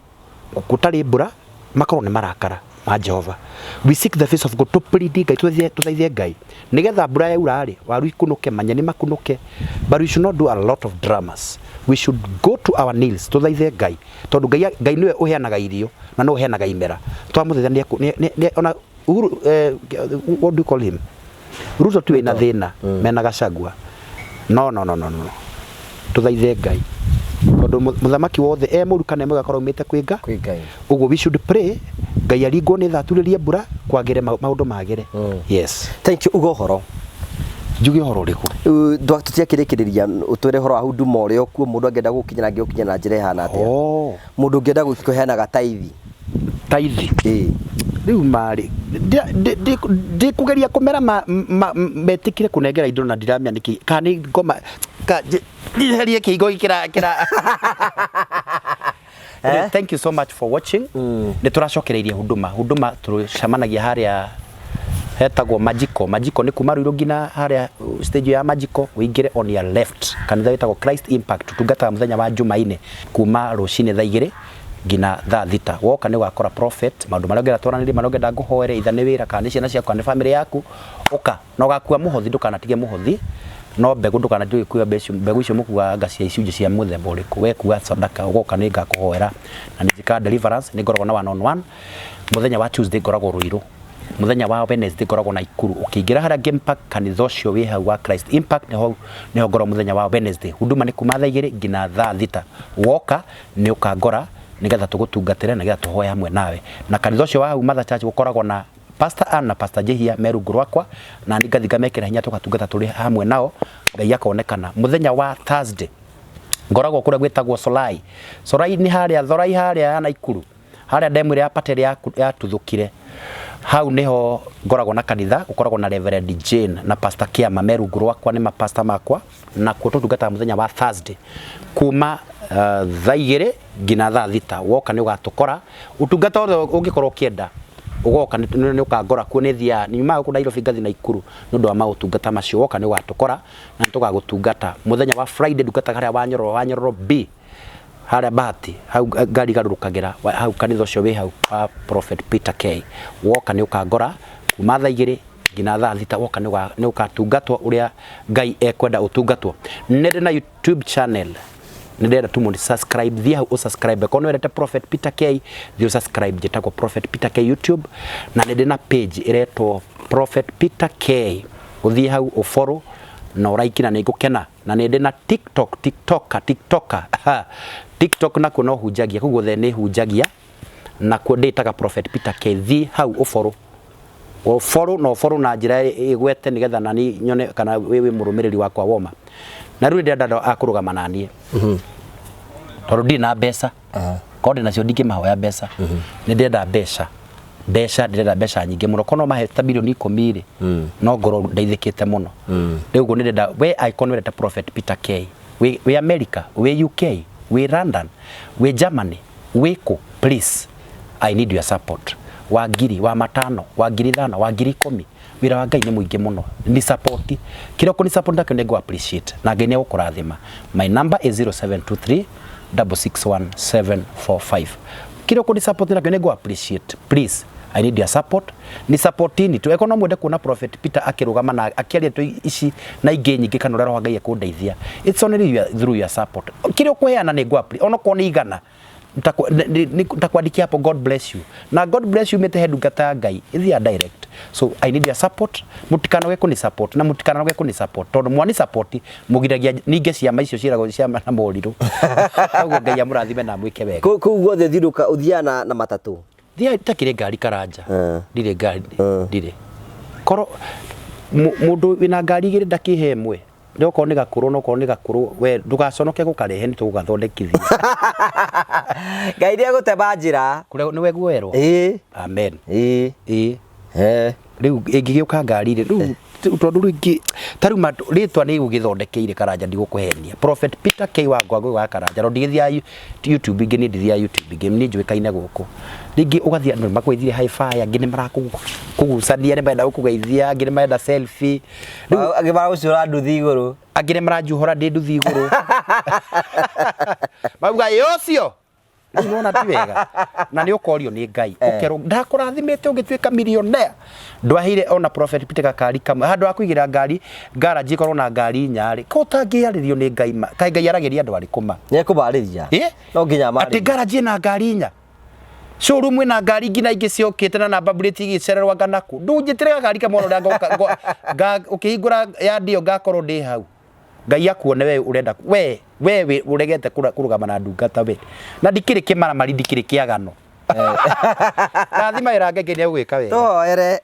gũtarĩ mbura, makorwo nĩ marakara ma Jehova. We seek the face of God, to plead Ngai, tũthaithe Ngai nĩgetha mbura yaura rĩ, waru ikunũke, manyeni makunũke. But we should not do a lot of dramas. We should go to our knees, tũthaithe Ngai, tondũ Ngai nĩwe ũheanaga irio na nĩwe ũheanaga imera. Twamũthaitha ona Uhuru, what do you call him, Ruto, tu wĩna thĩna mena Gachagua. No, no, no, no, no, tũthaithe Ngai, tondũ mũthamaki wothe e mũru kana e mwega akorwo aumĩte kwĩ Nga Kwĩ Ngai. Ũguo we should pray Ngai aringwo nĩ tha, aturĩrie mbura, kwagĩre, maũndũ magĩre. Yes. Thank you. Uga ũhoro. Njuge ũhoro ũrĩkũ? Tũtiakĩrĩkĩrĩria, ũtwĩre ũhoro wa huduma ũrĩa ũkuo, mũndũ angĩenda gũkinyĩra angĩgũkinyĩra na njĩra ĩhana atĩa? Oh. Mũndũ ũngĩenda kũheanaga taithi. Taithi? Ĩĩ. Rĩu marĩ ndĩkũgeria kũmera metĩkĩre kũnengera indo na ndiramenya nĩkĩ, kana nĩ ngoma ka njeherie kĩhingo gĩkĩ kĩra. Eh? Thank you so much for watching. Nĩ tũracokereirie huduma. Huduma tũcemanagia harĩa hetagwo Majiko. Majiko nĩ kuma Ruiru nginya harĩa stage ya Majiko, ũingĩre on your left. Kanitha wĩtagwo Christ Impact. Tũtungataga mũthenya wa Jumaine kuma rũcinĩ thaa 2 nginya thaa 6. Woka nĩ ũgakora prophet, maũndũ marĩa ũngĩenda twaranĩrie, marĩa ũngĩenda ngũhoere, either nĩ wĩra kana nĩ ciana ciaku kana nĩ family yaku, ũka. Na ũgakua mũhothi, ndũkanatige mũhothi, no mbegũ ndũkanatige gũkua mbegũ icio mũkuaga anga cia icunjĩ cia mũthemba ũrĩkũ. We kua sadaka, ũgoka nĩ ngakũhoera na nĩ njĩkaga deliverance, nĩ ngoragwo na one on one. Mũthenya wa Tuesday ngoragwo Ruiru, mũthenya wa Wednesday ngoragwo Naikuru. Ũkĩingĩra harĩa Game Park, kanitha ũcio wĩ hau wa Christ Impact, nĩho ngoragwo mũthenya wa Wednesday. Huduma nĩ kuma thaa 2 nginya thaa 6. Woka nĩ ũkangora nĩgetha tũgũtungatĩre, nĩgetha tũhoe hamwe nawe. Na kanitha ũcio wa hau Mother Church gũkoragwo na Pastor Ann na Pastor Jehia me rungu rwakwa, na niĩ ngathiĩ ngamekĩra hinya, tũgatungata tũrĩ hamwe nao, Ngai akonekana. Mũthenya wa Thursday ngoragwo kũrĩa gwĩtagwo Solai. Solai nĩ harĩa Thorai, harĩa ya Naikuru, harĩa ndemu ĩrĩa ya Patel yatuthũkire, hau nĩho ngoragwo na kanitha gũkoragwo na Reverend Jane na Pastor Kiama me rungu rwakwa, nĩ mapasta makwa. Nakuo tũtungataga mũthenya wa Thursday kuma thaa 2 nginya thaa 6. Woka nĩ ũgatũkora, ũtungata wothe ũngĩkorwo ũkĩenda, ũgoka nĩ ũkangora kuo. Nĩ thiaga nyumaga gũkũ Nairobi ngathiĩ Naikuru nĩ ũndũ wa maũtungata macio. Woka nĩ ũgatũkora na nĩ tũgagũtungata. Mũthenya wa Friday ndungataga harĩa wa Nyororo, wa Nyororo B, harĩa Bahati hau ngari igarũrũkagĩra, hau kanitha ũcio wĩ hau wa Prophet Peter K. Woka nĩ ũkangora kuma thaa 2 nginya thaa 6. Woka nĩ ũgatungatwo ũrĩa Ngai ekwenda ũtungatwo. Nĩ ndĩ na YouTube channel, nĩ ndĩrenda tu mũndũ subscribe, thiĩ hau ũsubscribe. Korwo nĩ wendete Prophet Peter K, thiĩ ũsubscribe, njĩtagwo Prophet Peter K YouTube. Na nĩ ndĩ na page ĩretwo Prophet Peter K, ũthiĩ hau ũfollow na ũraiki na nĩ ngũkena. Na nĩ ndĩ na TikTok, TikToker, TikToker. TikTok nakuo no hunjagia, kũu guothe nĩ hunjagia nakuo ndĩtaga Prophet Peter K. Thiĩ hau ũfollow, ũfollow na ũfollow na njĩra ĩgwete nĩgetha nani nyone kana wĩ mũrũmĩrĩri wakwa woma. Na rĩu nĩ ndĩrenda andũ a kũrũgama naniĩ tondũ ndirĩ na mbeca, korwo ndĩ nacio ndingĩmahoya mbeca. Nĩ ndĩrenda mbeca, mbeca, ndĩrenda mbeca nyingĩ mũno. Korwo no mahe ta mirioni 10 rĩ, no ngorwo ndeithĩkĩte mũno. Rĩu ũguo nĩ ndĩrenda we angĩkorwo nĩ wendete Prophet Peter K, wĩ America, wĩ UK, wĩ London, wĩ Germany, wĩ kũ, please I need your support. Wa ngiri, wa matano, wa 5,000, wa 10,000. Wĩra wa Ngai nĩ mũingĩ mũno. Ni support. Kĩrĩa ũkũni support nakĩo nĩ ngũ appreciate. Na Ngai nĩ egũkũrathima. My number is 0723 661 745. Kĩrĩa ũkũni support nakĩo nĩ ngũ appreciate. Please, I need your support. Ni supportini tu. Eko no mwende kuona Prophet Peter akĩrũgama na akĩaria tu ici na ingĩ nyingĩ kana ũrĩa Roho wa Ngai ekũndeithia. It's only through your support. Kĩrĩa ũkũheana nĩ ngũ appreciate. Onokorwo nĩ 100. Nitakuandikia hapo God bless you. Na God bless you mete he ndungata ya Ngai ithia direct. So I need your support. Mutikanoge kuni support na mutikanoge kuni support tondu mwani support mugiragia ninge ciama icio ciiragwo ciama na moriru. Koguo Ngai amurathime na amwike wega. Kũu guothe thiũrũka ũthiaga na matatũ? Thiaga itakĩrĩ ngari Karanja. Ndirĩ ngari, ndirĩ. Korwo mũndũ wĩna ngari igĩrĩ ndakĩhe ĩmwe. Okorwo nĩ gakũrũ, no okorwo nĩ gakũrũ, we ndũgaconoke gũkarehe nĩ tũgũgathondekithia. Ngai nĩ egũtema njĩra. Kũrĩa nĩwe guoerwo? Ĩĩ. Amen. Ĩĩ. Ĩĩ. Eh. Rĩu ĩngĩgĩũka ngari rĩ, rĩu tondũ rĩu ingĩ ta rĩu rĩtwa nĩ gũgĩthondekeire Karanja, ndigũkũhenia. Prophet Peter K wa Ngwangũĩ wa Karanja, no ndigĩthiaga YouTube ingĩ, niĩ ndithiaga YouTube ingĩ, niĩ njũĩkaine gũkũ. Rĩngĩ ũgathiĩ andũ makũgeithirie high five, angĩ nĩ marakũgucania, nĩ marenda gũkũgeithia, angĩ nĩ marenda selfie. Rĩu angĩ maragũcũra nduthi igũrũ. Angĩ nĩ maranjuhũra ndĩ nduthi igũrũ. Mauga ĩ ũcio. Rĩu nĩwona ti wega. Na nĩ ũkorio nĩ Ngai. Ũkerwo ndakũrathimĩte ũngĩtuĩka millionaire. Ndwaheire ona Prophet Peter gakari kamwe. Handũ ha kũigĩra ngari garage ĩkorwo na ngari inya rĩ. Ko ũtangĩarĩrio nĩ Ngai ma. Kaĩ Ngai aragĩria andũ arĩkũ ma? Nĩ ekũmarĩria. Ĩ? No nginya Atĩ amarĩrie. garage ĩna ngari inya. Showroom ĩna ngari nginya ingĩ ciokĩte na namba plate igĩcererwo anga nakũ. Ndũnjĩtĩre gakari kamwe ona ũrĩa ngoka, ũkĩhingũra yard ĩyo ngakorwo ndĩ hau. Ngai akuone we ũrenda we we ũregete kũrũgama na ndungata we. Na ndikĩrĩ kĩmaramari, ndikĩrĩ kĩagano. Rathima wĩra Ngai, Ngai nĩegũgwĩka wega. Tũhoere.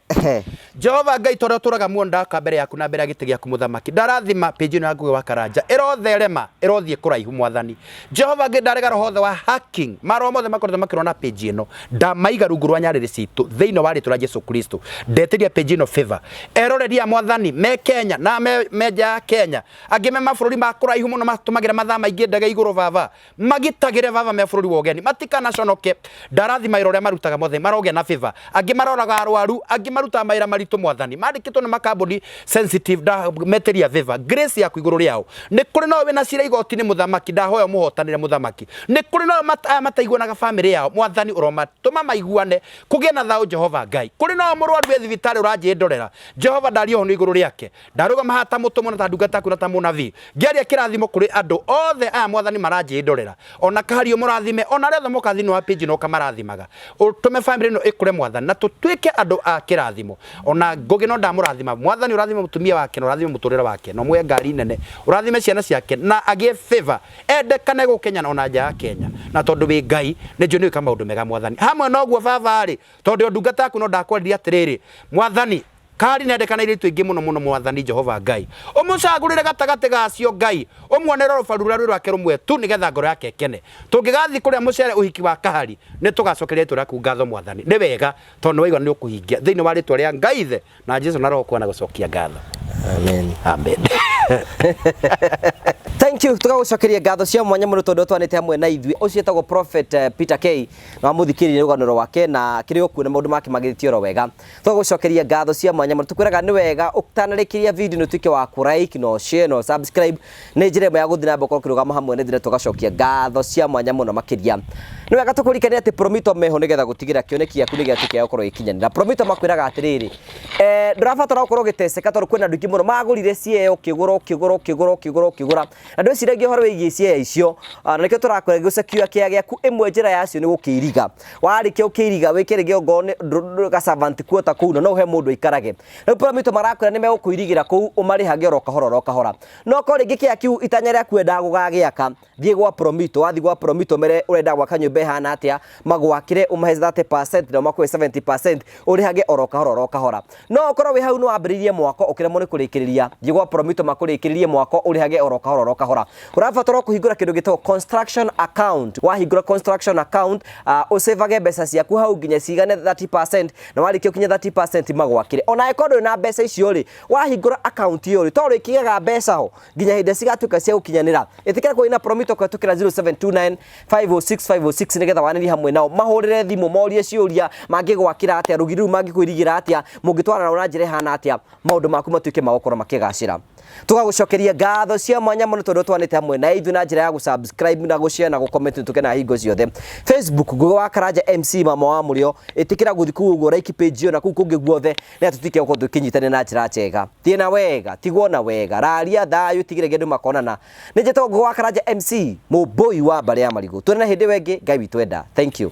Jehova Ngai tondũ ũtũraga muoyo ndaka mbere yaku na mbere ya gĩtĩ gĩaku mũthamaki. Ndarathima page ĩno ya Ngũgĩ wa Karanja. Ĩrotherema, ĩrothiĩ kũraihu mwathani. Jehova Ngai ndarega roho wothe wa hacking. Maroho mothe makoretwo makĩrũa na page ĩno. Ndamaiga rungu rwa nyarĩrĩ citũ thĩinĩ wa rĩtwa rĩa Jesu Kristo. Ndetĩria page ĩno favor. Eroreria mwathani me Kenya na me nja ya Kenya. Angĩ me mabũrũri ma kũraihu mũno matũmagĩra mathaa maingĩ ndege igũrũ baba. Magitagĩre baba me bũrũri wa ũgeni. Matikanaconoke. Ndarathima wĩra ũrĩa marutaga mothe marogĩa na favor. Angĩ maroraga arwaru, angĩ marutaga mawĩra maritũ mwathani. Mandĩkĩtwo nĩ makambuni sensitive, ndametĩria favor. Grace yaku igũrũ rĩao. Nĩ kũrĩ nao wĩna cira igoti-inĩ mũthamaki, ndahoya ũmũhotanĩre mũthamaki. Nĩ kũrĩ nao aya mataiguanaga famĩlĩ yao, mwathani ũromatũma maiguane, kũgĩe na thayũ Jehova Ngai. Kũrĩ nao mũrwaru wĩ thibitarĩ ũranjĩndorera, Jehova ndaria ũhonu igũrũ rĩake. Ndarũgama haha ta mũtũmwo na ta ndungata yaku na ta mũnabii, ngĩaria kĩrathimo kũrĩ andũ othe aya mwathani maranjĩndorera. Ona kahari ũmũrathime, ona arĩa othe mokaga thĩinĩ wa page ĩno ũkamarathimaga. Ũtũme famĩlĩ ĩno ĩkũre mwathani, na tũtuĩke andũ a kĩrathimo. Ona Ngũgĩ no ndamũrathima, mwathani ũrathime mũtumia wake na ũrathime mũtũrĩre wake, na ũmũhe ngari nene, ũrathime ciana ciake na agĩe favor, endekane gũkũ Kenya na ona nja ya Kenya. Na tondũ wĩ Ngai, nĩ njũĩ nĩ wĩka maũndũ mega mwathani. Hamwe na ũguo baba-rĩ, tondũ ndungata yaku no ndakwaririe atĩrĩrĩ, mwathani, Kari nendekana irĩtu aingĩ mũno mũno mwathani Jehova Ngai. Ũmũcagũrĩre gatagatĩ gacio Ngai, ũmuonere rũbaru rũrĩa rwĩ rwake rũmwe tu nĩgetha ngoro yake ĩkene. Tũngĩgathiĩ kũrĩa mũcere ũhiki wa Kahari, nĩtũgacokeria rĩtwa rĩaku ngatho mwathani. Nĩ wega tondũ nĩwaigua na nĩũkũhingia. Thĩinĩ wa rĩtwa rĩa Ngai Ithe na Jesu na Roho kwana gũcokia ngatho. Amen. Amen. Thank you. Tũgagũcokeria ngatho cia mwanya mũno tondũ twanĩte hamwe na ithuĩ. Ũcio etagwo Prophet Peter K. Na wamũthikĩrĩria rũgano rwake na kĩrĩa ũkuona maũndũ make magĩrĩtio oro wega. Tũgagũcokeria ngatho cia mwanya mũno. Tũkwĩraga nĩ wega ũtanarĩkĩria video nĩ ũtuĩke wa kũ like na share na subscribe. Nĩ njĩra ĩmwe ya gũthiĩ na mbere gũkorwo ũkĩrũgama hamwe na ithuĩ na tũgacokia ngatho cia mwanya mũno makĩria. Nĩ wega tũkũririkanie atĩ Promito meho nĩgetha gũtigĩrĩra kĩoneki gĩaku nĩ gĩatuĩka gĩa gũkorwo gĩkinyanĩra. Promito makwĩraga atĩrĩrĩ, ndũrabatara gũkorwo ũgĩteceka tondũ kwĩna andũ aingĩ mũno magũrire cieo ũkĩgũra ũkĩgũra ũkĩgũra ũkĩgũra ũkĩgũra. Na ndwĩciragia ũhoro wĩgiĩ ciea icio. Na nĩkĩo tũrakwĩra gũcekua kĩa gĩaku, ĩmwe njĩra yacio nĩ gũkĩiriga. Warĩkia gũkĩiriga wĩke rĩngĩ ongorwo nĩ ga servant quarter kũu na no ũhe mũndũ aikarage. Rĩu Promito marakwĩra nĩ megũkũirigĩra kũu ũmarĩhage oro kahora oro kahora. No korwo rĩngĩ kĩa kĩu itanya rĩaku wendaga gũgagĩaka, thiĩ gwa Promito. Wathiĩ gwa Promito mere ũrenda gwaka nyũmba ĩhana atĩa, magwakĩre ũmahe 30% nao makũhe 70% ũrĩhage oro kahora oro kahora. No ũkorwo wĩ hau nĩ wambĩrĩirie mwako ũkĩremwo nĩ kũrĩkĩrĩria, thiĩ gwa Promito makũrĩkĩrĩrie mwako ũrĩhage oro kahora oro kahora. Ũrabatara o kũhingũra kĩndũ gĩtagwo construction account. Wahingũra construction account, ũcĩvage mbeca ciaku hau nginya cigane 30% na warĩkia gũkinya 30% magwakĩre. Ona angĩkorwo ndũrĩ na mbeca icio rĩ, wahingũra account ĩyo rĩ, to ũrĩkĩigaga mbeca ho nginya hĩndĩ ĩrĩa cigatuĩka cia gũkinyanĩra. Ĩtĩkĩra kwaria na Promito kũhetũkĩra 0729 506 506 nĩgetha wanĩrie hamwe nao, mahũrĩre thimũ, morie ciũria, mangĩgwakĩra atĩa, rũgiri rũu mangĩkũirigĩra atĩa, mũngĩtwarana nao na njĩra ĩhana atĩa, maũndũ maku matuĩke ma gũkorwo makĩgacĩra. Tũgagũcokeria ngatho cia mwanya mũno tondũ twanĩte hamwe na ithuĩ na njĩra ya gũ-subscribe na gũ-share na gũ-comment, nĩtũkenaga hingo ciothe. Facebook, Ngũgĩ wa Karanja MC, mama wa mũrĩo, ĩtĩkĩra gũthiĩ kũu ũguo like page ĩyo na kũu kũngĩ guothe, nĩgetha tũtuĩke gũkorwo tũkĩnyitanĩra na njĩra njega. Thiĩ na wega, tigwo na wega, raria thayũ, tigĩrĩria andũ makonana. Nĩ njĩtagwo Ngũgĩ wa Karanja MC, mũmbũi wa mbarĩ ya marigũ. Tuonane hĩndĩ ĩyo ĩngĩ, Ngai witũ enda. Thank you.